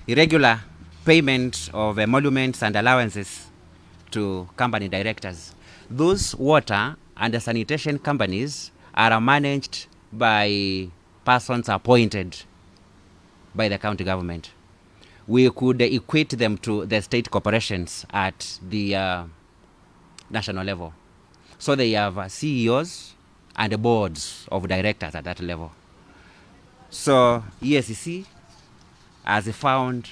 irregular payment of emoluments and allowances to company directors. Those water and sanitation companies are managed by persons appointed by the county government. We could equate them to the state corporations at the national level. So they have CEOs and boards of directors at that level. So EACC has found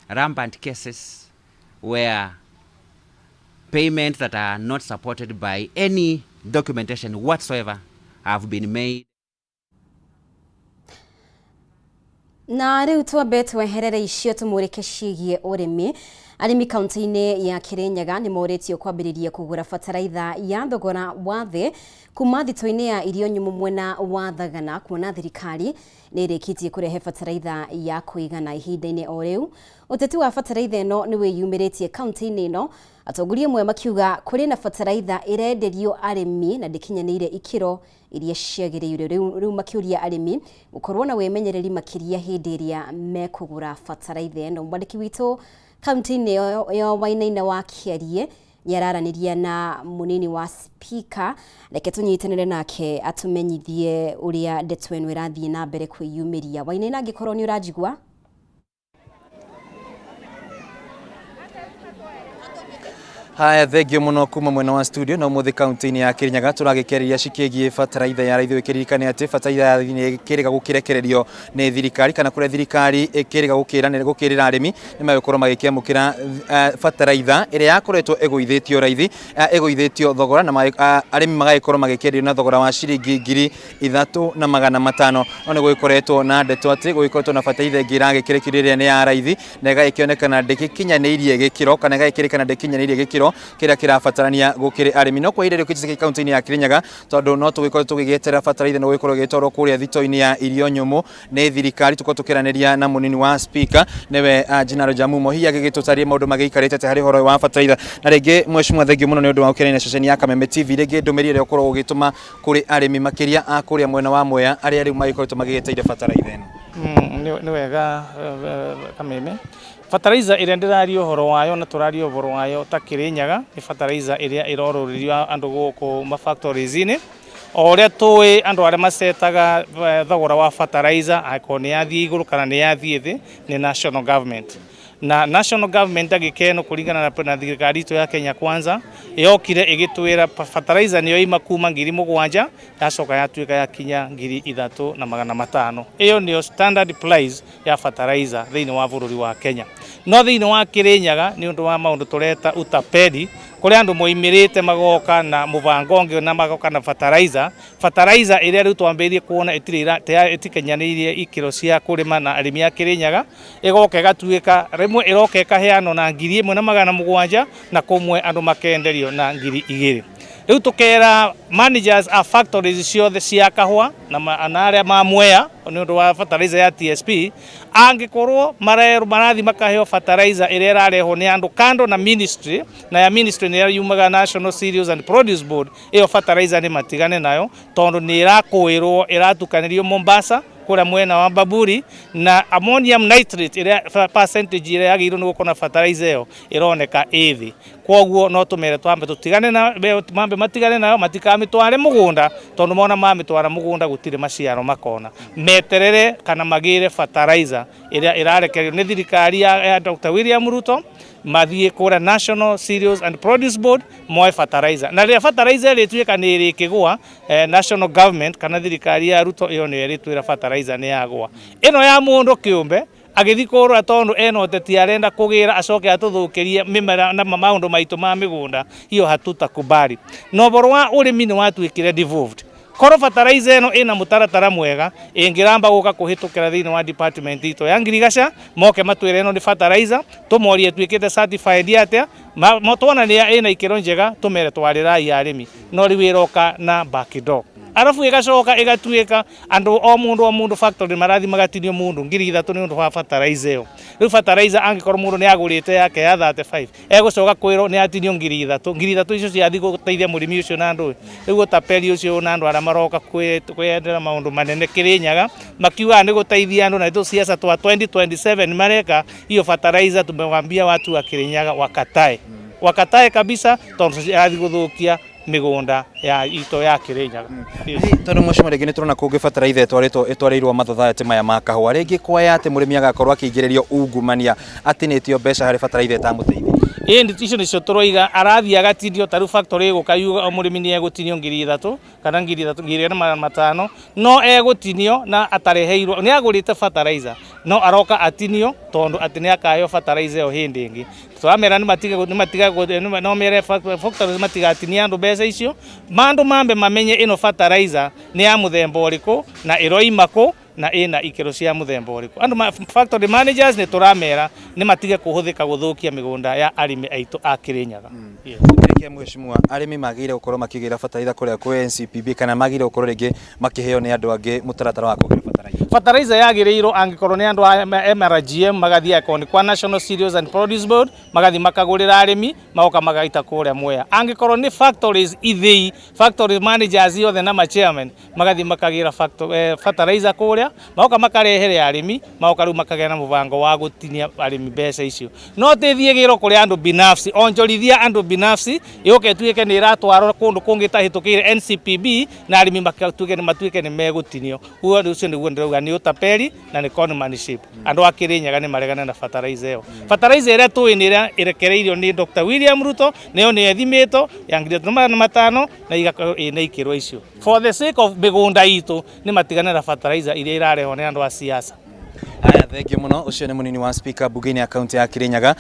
rampant cases where payments that are not supported by any documentation whatsoever have been made. Na rĩu twambe tweherere icio tũmũrĩke ciĩgiĩ ũrĩmi. Arĩmi kaunti-inĩ ya Kirinyaga nĩ morĩtio kwambĩrĩria kũgũra bataraitha ya thogora wa thĩ kuma thito-inĩ ya irio nyũmũ mwena wa Thagana, kuona thirikari nĩ ĩrĩkĩtie kũrehe bataraitha ya kũigana ihinda-inĩ o rĩu. Ũteti wa bataraitha ĩno nĩ wĩyumĩrĩtie kaunti-inĩ ĩno, atongoria amwe makiuga kũrĩ na bataraitha ĩrenderio arĩmi na ndĩkinyanĩire ikĩro iria ciagĩrĩire. Rĩu makĩũria arĩmi gũkorwo na wĩmenyereri makĩria hĩndĩ ĩrĩa mekũgũra bataraitha ĩno. Mwandĩki witũ kaunti-inĩ ya Wainaina wa Kĩarie nĩararanĩria na mũnini wa speaker. Reke tũnyitanĩre nake atũmenyithie ũrĩa ndeto ĩno ĩrathiĩ na mbere kwĩyumĩria. Wainaina, angĩkorwo nĩ ũranjigua. Haya, thengio muno kuma mwena wa studio na umuthi kaunti-inĩ ya Kirinyaga tũragĩkĩarĩria cikĩgiĩ bataraitha ya raithi. Ũkĩririkane atĩ bataraitha ya raithi nĩ ĩkĩrĩga gũkĩrekererio nĩ thirikari, kana kũrĩa thirikari ĩkĩrĩga gũkĩrĩra arĩmi nĩ magũkorwo magĩkĩamũkĩra bataraitha ĩrĩa yakoretwo ĩgũithĩtio raithi, ĩgũithĩtio thogora, na arĩmi magagĩkorwo magĩkĩenderio na thogora wa ciringi 3,500. No nĩ gũgĩkoretwo na ndeto atĩ gũgĩkoretwo na bataraitha ĩngĩ ĩragĩkĩrĩkĩrio ĩrĩa nĩ ya raithi, na ĩgagĩkĩonekana ndĩgĩkinyanĩirie gĩkĩro, kana ĩgagĩkĩrĩkana ndĩkinyanĩirie gĩkĩro kĩrĩa kĩrabatarania gũkĩrĩ arĩmi. No kwa ihinda rĩũkĩte kaunti-inĩ ya Kirinyaga, tondũ no tũgĩkorwo tũgĩgĩeterera bataraitha no gũgĩkorwo ĩgĩtwarwo kũrĩa thito-inĩ ya irio nyũmũ nĩ thirikari, tũkorwo tũkĩaranĩria na mũnini wa speaker nĩwe Gennaro Jamumo, hihi agĩgĩtũtarĩrie maũndũ magĩikarĩte atĩa harĩ ũhoro wa bataraitha. Na rĩngĩ mheshimiwa, thengio mũno nĩ ũndũ wa gũkĩaranĩria na ceceni ya Kameme TV. Rĩngĩ ndũmĩrĩri ĩrĩa ũkorwo ũgĩtũma kũrĩ arĩmi makĩria a kũrĩa mwena wa Mwea arĩa rĩu magĩkoretwo magĩgĩteire bataraitha ĩno. Nĩ wega Kameme. Fertilizer ĩrĩa ndĩraria ũhoro wayo na tũraria ũhoro wayo ta Kĩrĩnyaga nĩ fertilizer ĩrĩa ĩrorũrĩrio andũ gũkũ ma factories-inĩ. O ũrĩa tũĩ andũ arĩa macetaga thogora wa fertilizer angĩkorwo nĩ yathiĩ igũrũ kana nĩ yathiĩ thĩ nĩ national government. Na national government ndagĩka ĩno kũringana na thirikari itũ ya Kenya Kwanza yokire ĩgĩtwĩra fertilizer nĩyo ima kuma 7,000 yacoka yatuĩka yakinya 3,500. Ĩyo nĩyo standard price ya fertilizer thĩinĩ wa bũrũri wa Kenya. No thĩinĩ wa Kĩrĩnyaga nĩ ũndũ wa maũndũ tũreta utapeli, kũrĩa andũ moimĩrĩte magoka na mũbango ũngĩ na magoka na fertilizer. Fertilizer ĩrĩa rĩu twambĩrĩirie kuona ĩtikinyanĩirie ikĩro cia kũrĩma na arĩmi a Kĩrĩnyaga, ĩgoka ĩgatuĩka rĩmwe ĩroka ĩkaheanwo na 1,700 na kũmwe andũ makenderio na 2,000. Rĩu tũkera managers a factories ciothe cia kahũa na arĩa ma Mwea nĩ ũndũ wa fertilizer ya TSP, angĩkorwo marathi makaheo fertilizer ĩrĩa ĩrarehwo nĩ andũ kando na ministry, na ya ministry nĩ yumaga National Cereals and Produce Board, ĩyo fertilizer nĩ matigane nayo tondũ nĩ ĩrakũĩrwo ĩratukanĩrio Mombasa kũrĩa mwena wa Bamburi, na ammonium nitrate ĩrĩa percentage ĩrĩa yagĩrĩirwo nĩ gũkorwo na fertilizer ĩyo ĩroneka ĩ thĩ. Koguo no tũmere twambe tũtigane na mambe matigane nayo, matikamĩtware mũgũnda tondũ mona mamĩtwara mũgũnda gũtirĩ maciaro makona. Meterere kana magĩre fertilizer ĩrĩa ĩrarekererio nĩ thirikari ya Dr. William Ruto, mathiĩ kũrĩa National Cereals and Produce Board moe fertilizer. Na rĩrĩa fertilizer ĩrĩtuĩka nĩ ĩrĩkĩgũa, national government kana thirikari ya Ruto ĩyo nĩyo ĩrĩtwĩra fertilizer nĩ yagũa. Ĩno ya mũndũ kĩũmbe agĩthiĩ kũrũra tondũ ena ũteti arenda kũgĩra acoke atũthũkĩrie mĩmera na maũndũ maitũ ma mĩgũnda, hiyo hatutakubali. Na ũhoro wa ũrĩmi nĩ watuĩkire devolved. Korwo fertilizer ĩno ĩna mũtaratara mwega ĩngĩramba gũka kũhĩtũkĩra thĩinĩ wa department itũ ya ngirigaca, moke matwĩre ĩno nĩ fertilizer, tũmorie ĩtuĩkĩte certified atĩa, tuona nĩ ĩna ikĩro njega tũmere twarĩrai arĩmi, no rĩu ĩroka na back door. Arabu ĩgacoka ĩgatuĩka andũ o mũndũ o mũndũ factory marathi magatinio mũndũ 3,000 nĩ ũndũ wa fertilizer ĩyo. Rĩu fertilizer angĩkorwo mũndũ nĩ agũrĩte yake ya 35 egũcoka kwĩrwo nĩ atinio 3,000, 3,000 icio ciathiĩ gũteithia mũrĩmi ũcio na ndũĩ. Rĩu ũtapeli ũcio na andũ arĩa maroka kwĩyendera maũndũ manene Kĩrĩnyaga makiugaga nĩ gũteithia andũ na nĩ tũciaca twa 2027 mareka, hiyo fertilizer tumewambia watu wa Kĩrĩnyaga wakatae, wakatae kabisa tondũ cirathiĩ gũthũkia mĩgũnda ya itũ ya Kĩrĩnyaga. Tondũ mheshimiwa, rĩngĩ nĩ tũrona kũngĩ fertilizer ĩtwarĩtwo ĩtwarĩirwo mathothayatĩ maya ma kahũa, rĩngĩ kwaya atĩ mũrĩmi agakorwo akĩingĩrĩrio ungumania atinĩtio mbeca harĩ fertilizer ĩtamũteithia. Ĩĩ, icio nĩcio tũroiga, arathiĩ agatinio ta rĩu factory ĩgũka yuga o mũrĩmi nĩ egũtinio 3,000 kana 3,000, 2,500, no egũtinio na atareheirwo, nĩ agũrĩte fertilizer no aroka atinio tondũ atĩ nĩ akaheo fertilizer ĩyo hĩndĩ ĩngĩ. Tũramera nĩ matige, nĩ matige, no mere factories matigatinie andũ mbeca icio, mandũ mambe mamenye ĩno fertilizer nĩ ya mũthemba ũrĩkũ na ĩroima kũ na ĩna ikĩro cia mũthemba ũrĩkũ. Andũ factory managers nĩ tũramera nĩ matige kũhũthĩka gũthũkia mĩgũnda ya arĩmi aitũ a Kĩrĩnyaga. Yes. Kĩrĩa mheshimiwa, arĩmi magĩrĩire gũkorwo makĩgĩra fertilizer kũrĩa kwĩ NCPB kana magĩrĩire gũkorwo rĩngĩ makĩheo nĩ andũ angĩ mũtaratara wa kũgĩra fertilizer? Fertilizer yagĩrĩirwo angĩkorwo nĩ andũ a MRGM magathiĩ angĩkorwo nĩ kwa National Cereals and Produce Board magathiĩ makagũrĩra arĩmi magoka magaita kũrĩa Mwea. Angĩkorwo nĩ factories ithĩi, factory managers othe na ma chairman magathiĩ makagĩra fertilizer kũrĩa, magoka makarehere arĩmi, magoka rĩu makagĩa na mũbango wa gũtinia arĩmi mbeca icio. No tĩthiĩ ĩgĩrwo kũrĩ andũ binafsi, onjorithia andũ binafsi, yũke ĩtuĩke nĩ ĩratwarwo kũndũ kũngĩ ĩtahĩtũkĩire NCPB na arĩmi matuĩke nĩ megũtinio. Ũguo ũcio nĩguo ndĩrauga nĩ ũtapeli na nĩ conmanship. Andũ a Kĩrĩnyaga nĩ maregane na fertilizer ĩyo. Fertilizer ĩrĩa tũĩ nĩ ĩrĩa ĩrekereirio nĩ Dr. William Ruto, nĩyo nĩ ĩthimĩtwo ya 3,500 na igakorwo ĩna ikĩro icio. For the sake of mĩgũnda itũ nĩ matigane na fertilizer iria irarehwo nĩ andũ a siasa. Aya, thengiũ mũno. Ũcio nĩ mũnini wa speaker mbunge-inĩ ya kaunti ya Kĩrĩnyaga,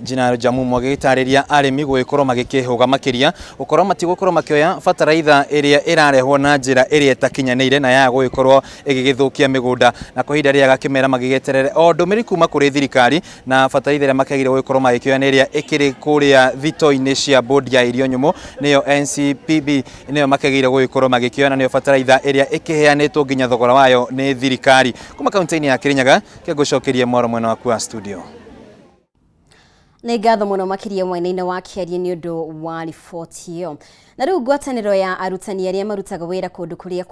Jinaro Jamumo, agĩgĩtarĩria arĩmi gũgĩkorwo magĩkĩhũga makĩria gũkorwo matigũkorwo makĩoya bataraitha ĩrĩa ĩrarehwo na njĩra ĩrĩa ĩtakinyanĩire na ya gũgĩkorwo ĩgĩgĩthũkia mĩgũnda, na kwa ihinda rĩrĩa agakĩmera magĩgĩeterere o ndũmĩrĩri kuma kũrĩ thirikari, na bataraitha ĩrĩa makĩagĩrĩirwo gũgĩkorwo magĩkĩoya nĩ ĩrĩa ĩkĩrĩ kũrĩa thito-inĩ cia bodi ya irio nyũmũ, nĩyo NCPB, nĩyo makĩagĩrĩirwo gũgĩkorwo magĩkĩoya, na nĩyo bataraitha ĩrĩa ĩkĩheanĩtwo nginya thogora wayo nĩ thirikari. Kuma kaunti-inĩ ya Kĩrĩnyaga, kĩngũcokerie mwaro mwena waku wa studio. Nĩ ngatho mũno makĩria mwena-inĩ wa kĩaria nĩ ũndũ wa riboti ĩyo. Na rĩu ngwatanĩro ya arutani arĩa marutaga wĩra kũndũ kũrĩa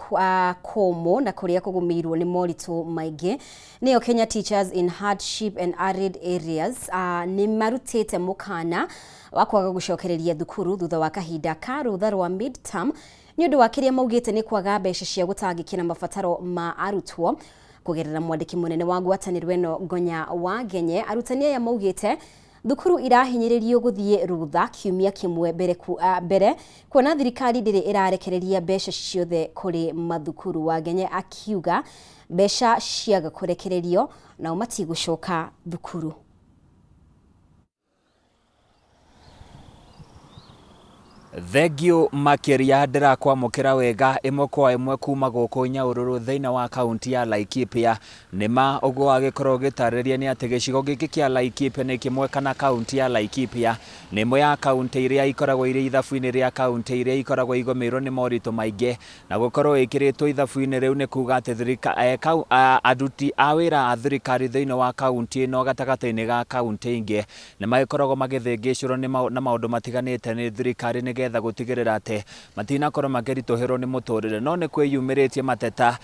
kũmũ na kũrĩa kũgũmĩirwo nĩ moritũ maingĩ nĩyo Kenya Teachers in Hardship and Arid Areas nĩ marutĩte mũkana wa kwaga gũcokereria thukuru thutha wa kahinda ka rũtha rwa mid-term nĩ ũndũ wa kĩrĩa maugĩte nĩ kwaga mbeca cia gũtangĩkĩra mabataro ma arutwo. Kũgerera mwandĩki mũnene wa ngwatanĩro ĩno Ngonya wa Ngenye, arutani aya maugĩte thukuru irahinyĩrĩrio gũthiĩ rũtha kiumia kĩmwe mbere, ku, mbere kuona thirikari ndĩrĩ ĩrarekereria mbeca ciothe kũrĩ mathukuru. Wangenye akiuga mbeca ciaga kũrekererio nao matigũcoka thukuru. Thengiũ makĩria ndĩrakwamũkĩra wega ĩmwe kwa ĩmwe kuma gũkũ Nyaũrũrũ thĩinĩ wa kaunti ya Laikipia. Nĩma ũguo wagĩkorwo ũgĩtarĩria nĩ atĩ gĩcigo gĩkĩ kĩa Laikipia nĩ kĩmwe kana kaunti ya Laikipia nĩ ĩmwe ya kaunti iria ikoragwo irĩ ithabu-inĩ rĩa kaunti iria ikoragwo igũmĩirwo nĩ moritũ maingĩ na gũkorwo ĩkĩrĩtwo ithabu-inĩ rĩu nĩ kuga atĩ aruti a wĩra a thirikari thĩinĩ wa kaunti ĩno gatagatĩ-inĩ ga kaunti ingĩ nĩ magĩkoragwo magĩthĩngĩcũrwo na maũndũ matiganĩte nĩ thirikari nĩgetha gũtigĩrĩra atĩ matinakorwo makĩritũhĩrwo nĩ mũtũrĩre. No nĩ kwĩyumĩrĩtie mateta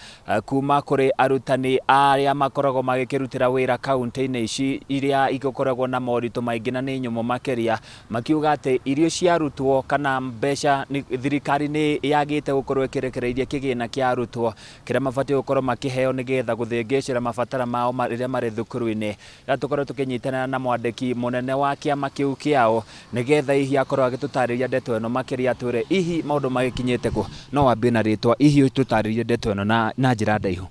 kuma kũrĩ arutani arĩa makoragwo magĩkĩrutĩra wĩra kaunti-inĩ ici iria igĩkoragwo na moritũ maingĩ na nĩ nyũmũ makĩria, makiuga atĩ irio cia arutwo kana mbeca thirikari nĩ yagĩte gũkorwo ĩkĩrekereiria kĩgĩna kĩa arutwo kĩrĩa mabatiĩ gũkorwo makĩheo nĩgetha gũthĩngĩcĩra mabatara mao rĩrĩa marĩ thukuru-inĩ. Rĩrĩa tũkorwo tũkĩnyitanĩra na mwandĩki mũnene wa kĩama kĩu kĩao nĩgetha hihi akorwo agĩtũtarĩria ndeto ĩno makĩria atwĩre hihi maũndũ magĩkinyĩte kũ. No wambie na rĩtwa hihi ũtũtarĩrie ndeto ĩno na njĩra ndaihu.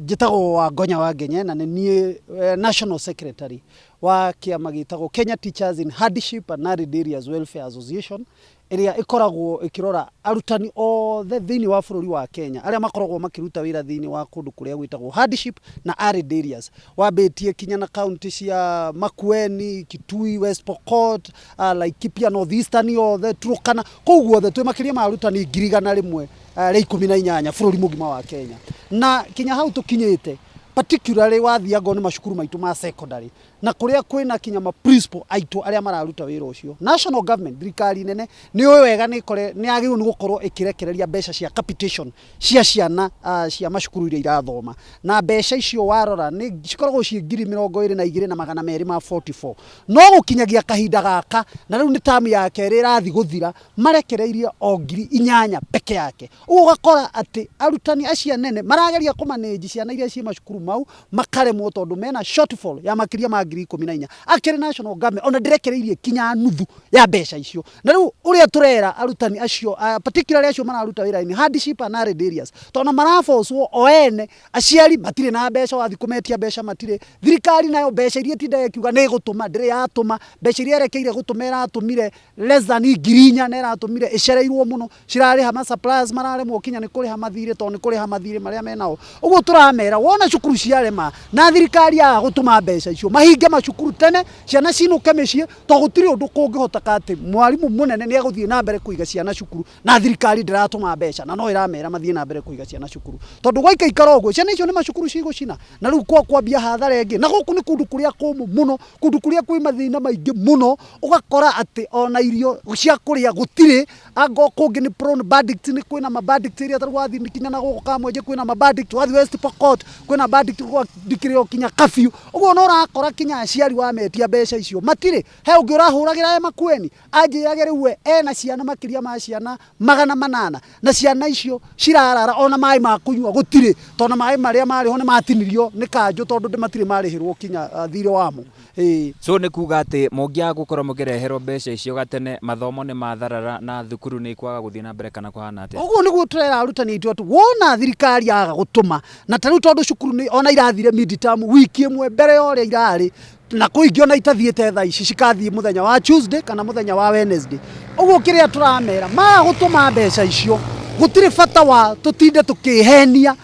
Njĩtagwo Wangonya wa Ngenye na nĩ niĩ National Secretary wa kĩama gĩtagwo Kenya Teachers in Hardship and Arid Areas Welfare Association ĩrĩa ĩkoragwo ĩkĩrora arutani othe thĩinĩ wa bũrũri wa Kenya arĩa makoragwo makĩruta wĩra thĩinĩ wa kũndũ kũrĩa gwĩtagwo hardship na arid areas. Wambĩtie kinya na kaunti cia Makueni, Kitui, West Pokot, Laikipia, North Eastern yothe, Turkana, kũu guothe twĩ makĩria ma arutani 118,000 bũrũri mũgima wa Kenya. Na kinya hau tũkinyĩte particularly wathiĩ angorwo nĩ macukuru maitũ ma secondary na kũrĩa kwĩna kinya ma principal aitũ arĩa mararuta wĩra ũcio. National government, thirikari nene nĩ yũĩ wega nĩ ĩkore nĩ yagĩrĩirwo nĩ gũkorwo ĩkĩrekereria mbeca cia capitation cia ciana cia macukuru iria irathoma, na mbeca icio warora nĩ cikoragwo ciĩ 22,244, no gũkinyagia kahinda gaka na rĩu nĩ term ya kerĩ ĩrathiĩ gũthira, marekereirie o 8,000 peke yake. Ũguo ũgakora atĩ arutani acio anene marageria kũ manage ciana iria ciĩ macukuru mau makaremwo tondũ mena shortfall ya makĩria ma 14,000. Akĩrĩ national government ona ndĩrekereirie kinya nuthu ya mbeca icio. Na rĩu ũrĩa tũrera arutani acio, particularly acio mararuta wĩra in hardship and arid areas, tondũ maraforcwo o ene, aciari matirĩ na mbeca, wathiĩ kũmetia mbeca matirĩ, thirikari nayo mbeca iria ĩtindaga ĩkiuga nĩ ĩgũtũma ndĩrĩ yatũma, mbeca iria ĩrekeire gũtũma ĩratũmire less than 4,000 na ĩratũmire ĩcereirwo mũno, cirarĩha ma suppliers mararemwo kinya nĩ kũrĩha mathirĩ tondũ nĩ kũrĩha mathirĩ marĩa menao. Ũguo tũramera wona cukuru ciarema na thirikari yaga gũtũma mbeca icio, mahinge macukuru tene, ciana cinũke mĩciĩ, tondũ gũtirĩ ũndũ kũngĩhoteka atĩ mwarimũ mũnene nĩ egũthiĩ na mbere kũiga ciana cukuru na thirikari ndĩratũma mbeca na no ĩramera mathiĩ na mbere kũiga ciana cukuru. Tondũ gwaikaikara ũguo ciana icio nĩ macukuru cigũcina na rĩu kwambia hathara ĩngĩ. Na gũkũ nĩ kũndũ kũrĩa kũmũ mũno, kũndũ kũrĩa kwĩ mathĩna maingĩ mũno, ũgakora atĩ ona irio cia kũrĩa gũtirĩ, ango kũngĩ nĩ prone bandit, nĩ kwĩna ma bandit ĩrĩa tarĩu wathiĩ kinya na gũkũ Kamwenje kwĩna ma bandit, wathiĩ West Pokot kwĩna bandit gwandĩkĩrĩo kinya curfew. Ũguo no ũrakora kinya aciari wametia mbeca icio matirĩ. He ũngĩ ũrahũragĩra e Makueni anjĩrage rĩu we ena ciana makĩria ma ciana 800 na ciana icio cirarara ona maĩ ma kũnyua gũtirĩ, tondũ maĩ marĩa marĩ ho nĩ matinirio nĩ kanjũ tondũ matirĩ marĩhĩrwo kinya thirĩ wamo. Ĩĩ. So nĩ kuga atĩ mũngĩaga gũkorwo mũkĩreherwo mbeca icio gatene, mathomo nĩ matharara na thukuru nĩ ikwaga gũthiĩ na mbere kana kũhana atĩa? Ũguo nĩguo tũrera arutani aitũ atĩ wona thirikari yaga gũtũma, na ta rĩu tondũ cukuru nĩ ona irathire mid term wiki ĩmwe mbere ya ũrĩa irarĩ, na kwĩ ingĩ ona itathiĩte thaa ici cikathiĩ mũthenya wa Tuesday kana mũthenya wa Wednesday. Ũguo kĩrĩa tũramera maga gũtũma mbeca icio, gũtirĩ bata wa tũtinde tũkĩhenia,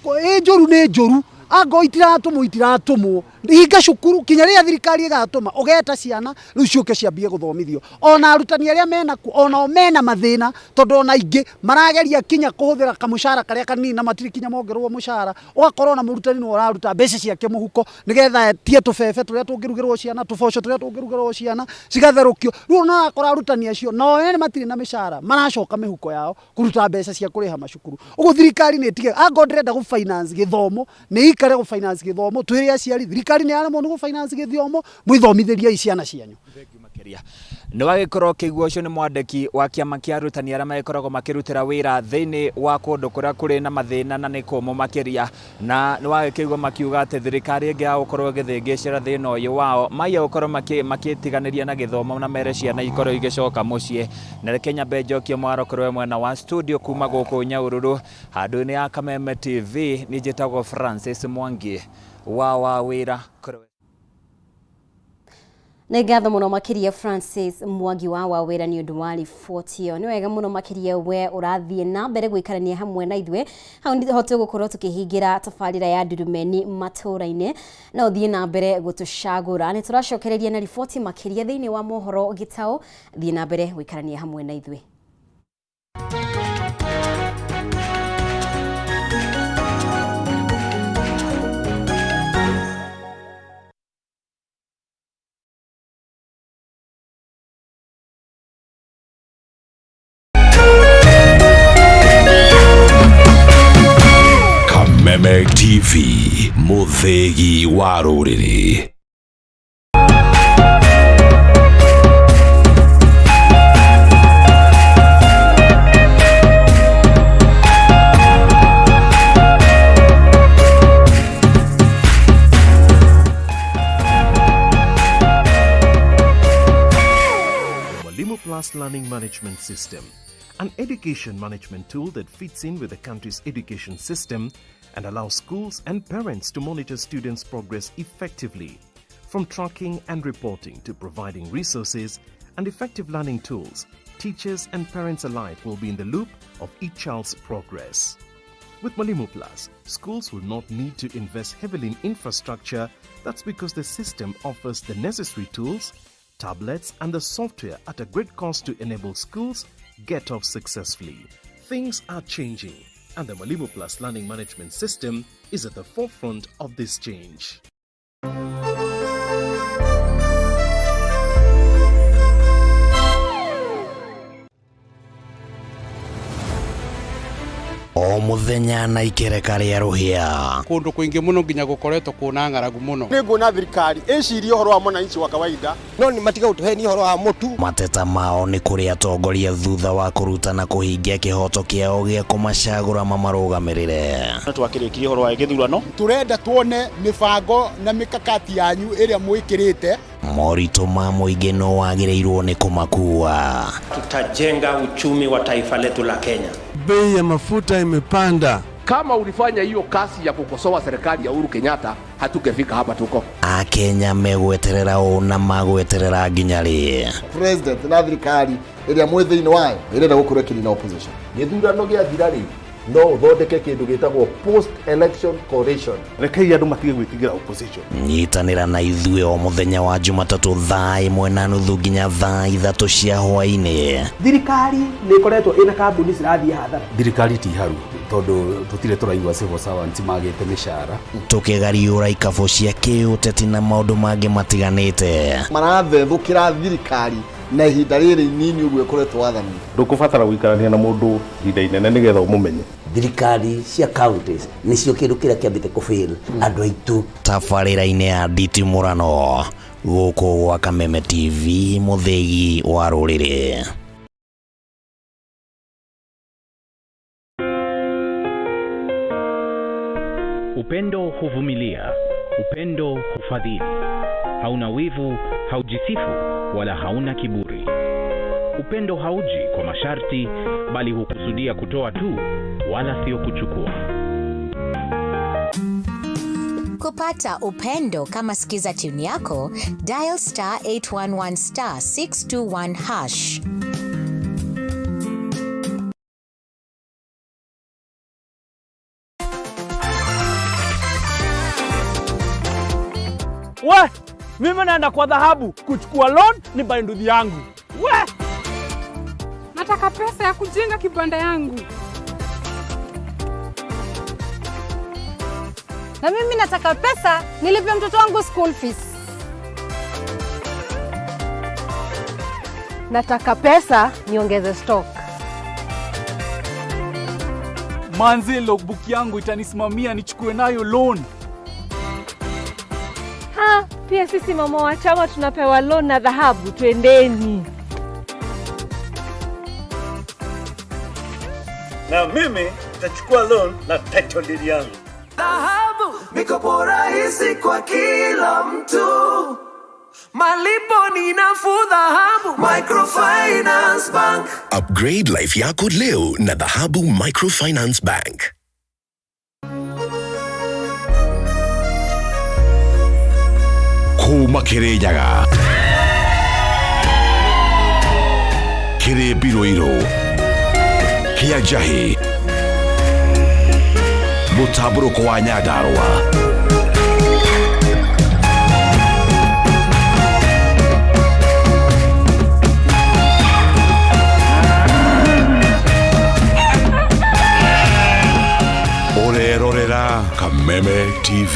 ĩ njũru nĩ njũru. Ango itiratũmwo itiratũmwo, hinga cukuru kinya rĩrĩa thirikari ĩgatũma ũgeta ciana rĩu ciũke ciambie gũthomithio. Ona arutani arĩa mena kuo onao mena mathĩna, tondũ ona aingĩ marageria kinya kũhũthĩra kamũcara karĩa kanini na matirĩ kinya mongererwo mũcara. Ũgakora ona mũrutani nĩwe ũraruta mbeca ciake mũhuko nĩgetha etie tũbebe tũrĩa tũngĩrugĩrwo ciana, tũboco tũrĩa tũngĩrugĩrwo ciana cigatherũkio. Rĩu ona ũrakora arutani acio nao ene matirĩ na mĩcara, maracoka mĩhuko yao kũruta mbeca cia kũrĩha macukuru. Ũguo thirikari nĩ ĩtige, angorwo ndĩrenda gũ finance gĩthomo, nĩ ĩikare gũ finance gĩthomo, twĩre aciari thirikari nĩ yaremwo nĩ gũ finance gĩthomo, mwĩthomithĩriei ciana cianyu. Makĩria nĩ wagĩkorwo ũkĩigua ũcio nĩ mwandĩki wa kĩama kĩa arutani arĩa magĩkoragwo makĩrutĩra wĩra thĩinĩ wa kũndũ kũrĩa kũrĩ na mathĩna na nĩ kũmũ makĩria, na nĩ wagĩkĩigua makiuga atĩ thirikari ĩngĩ gũkorwo ĩgĩthĩngĩcĩra thĩna ũyũ wao maiya gũkorwo makĩtiganĩria na gĩthomo na mere ciana ikorwo igĩcoka mũciĩ. Na reke nyambe njokie mwaro kũrĩ we mwena wa studio kuma gũkũ Nyahururu handũ-inĩ ya Kameme TV. Niĩ njĩtagwo Francis Mwangi wa wĩra kũrĩ we. Nĩ ngatho mũno makĩria Francis Mwangi wa Wawĩra nĩ ũndũ wa riboti ĩyo. Nĩ wega mũno makĩria we ũrathiĩ na mbere gũikarania hamwe na ithuĩ. Hau nĩho tũgũkorwo tũkĩhingĩra tabarĩra ya Ndurumeni matũũra-inĩ. No ũthiĩ na mbere gũtũcagũra. Nĩ tũracokereria na riboti makĩria thĩinĩ wa mohoro gĩtaũ. Thiĩ na mbere gũikarania hamwe na ithuĩ. Kameme TV, mũthĩgi wa rũrĩrĩ. Mwalimu Plus Learning Management System, an education management tool that fits in with the country's education system and allows schools and parents to monitor students' progress effectively. From tracking and reporting to providing resources and effective learning tools, teachers and parents alike will be in the loop of each child's progress. With Mwalimu Plus, schools will not need to invest heavily in infrastructure. That's because the system offers the necessary tools, tablets, and the software at a great cost to enable schools get off successfully. Things are changing, and the Mwalimu Plus Learning Management System is at the forefront of this change. O muthenya na ikereka rĩa rũhĩa. Kũndũ kũingĩ mũno nginya gũkoretwo kwĩna ng'aragu mũno. Nĩ nguona thirikari ĩcirie ũhoro wa mwananchi wa kawaida. No nĩ matiga gũtũhenia ũhoro wa mũtu. Mateta mao nĩ kũrĩ atongoria thutha wa kũruta na kũhingia kĩhoto kĩao gĩa kũmacagũra mamarũgamĩrĩre. Twakĩrĩkirie ũhoro wa gĩthurano. Tũrenda tuone mĩbango na mĩkakati yanyu ĩrĩa mwĩkĩrĩte. Moritũ ma mũingĩ no wagĩrĩirwo nĩ kũmakua. Tutajenga uchumi wa taifa letu la Kenya. Bei ya mafuta imepanda. Kama ulifanya hiyo kazi ya kukosoa serikali ya Uhuru Kenyatta, hatungefika hapa tuko. Akenya megweterera ũ na magweterera nginya rĩ? President na thirikari ĩrĩa mwĩ thĩinĩ wayo ĩrenda gũkorwo ĩkĩnina opposition. Gĩthurano gĩathira rĩ, no ũthondeke kĩndũ gĩtagwo post election coalition. Rekei andũ matige gwĩtigĩra opposition. Nyitanĩra na ithuĩ o mũthenya wa Jumatatũ thaa 1:30 nginya thaa 3 cia hwaĩ-inĩ. Thirikari nĩ ĩkoretwo ĩna kambuni cirathiĩ hathara. Thirikari ti haru tondũ tũtirĩ tũraigua civil servants magĩte mĩcara. Tũkĩgariũra ikabũ cia kĩũteti na maũndũ mangĩ matiganĩte. Marathethũkĩra thirikari na ihinda rĩrĩ inini ũguo ĩkoretwo wathani. Ndũkũbatara gũikarania na mũndũ ihinda inene nĩgetha ũmũmenye. Thirikari cia counties nĩcio kĩndũ kĩrĩa kĩambĩte kũfail andũ aitũ. Tabarĩra-inĩ ya nditimũrano gũkũ gwa Kameme TV, mũthĩgi wa rũrĩrĩ. Upendo huvumilia, upendo hufadhili, hauna wivu, haujisifu wala hauna kiburi. Upendo hauji kwa masharti, bali hukusudia kutoa tu, wala sio kuchukua. Kupata upendo kama skiza tune yako, dial star 811 star 621 hash. We, mimi naenda kwa dhahabu kuchukua loan ni buy nduthi yangu. We! Nataka pesa ya kujenga kibanda yangu. Na mimi nataka pesa nilipe mtoto wangu school fees. Nataka pesa niongeze stock. Manze, logbook yangu itanisimamia nichukue nayo loan. Ha, pia sisi mama wa chama tunapewa loan na dhahabu, twendeni. Na mimi nitachukua loan na title deed yangu. Dhahabu, mikopo rahisi kwa kila mtu, malipo ni nafuu. Dhahabu Microfinance Bank. Upgrade life yako leo na Dhahabu Microfinance Bank. Kuma Kirinyaga kĩrĩ mbirũirũ kĩa njahĩ mũtambũrũko wa Nyandarũa. Ũrerorera Kameme TV.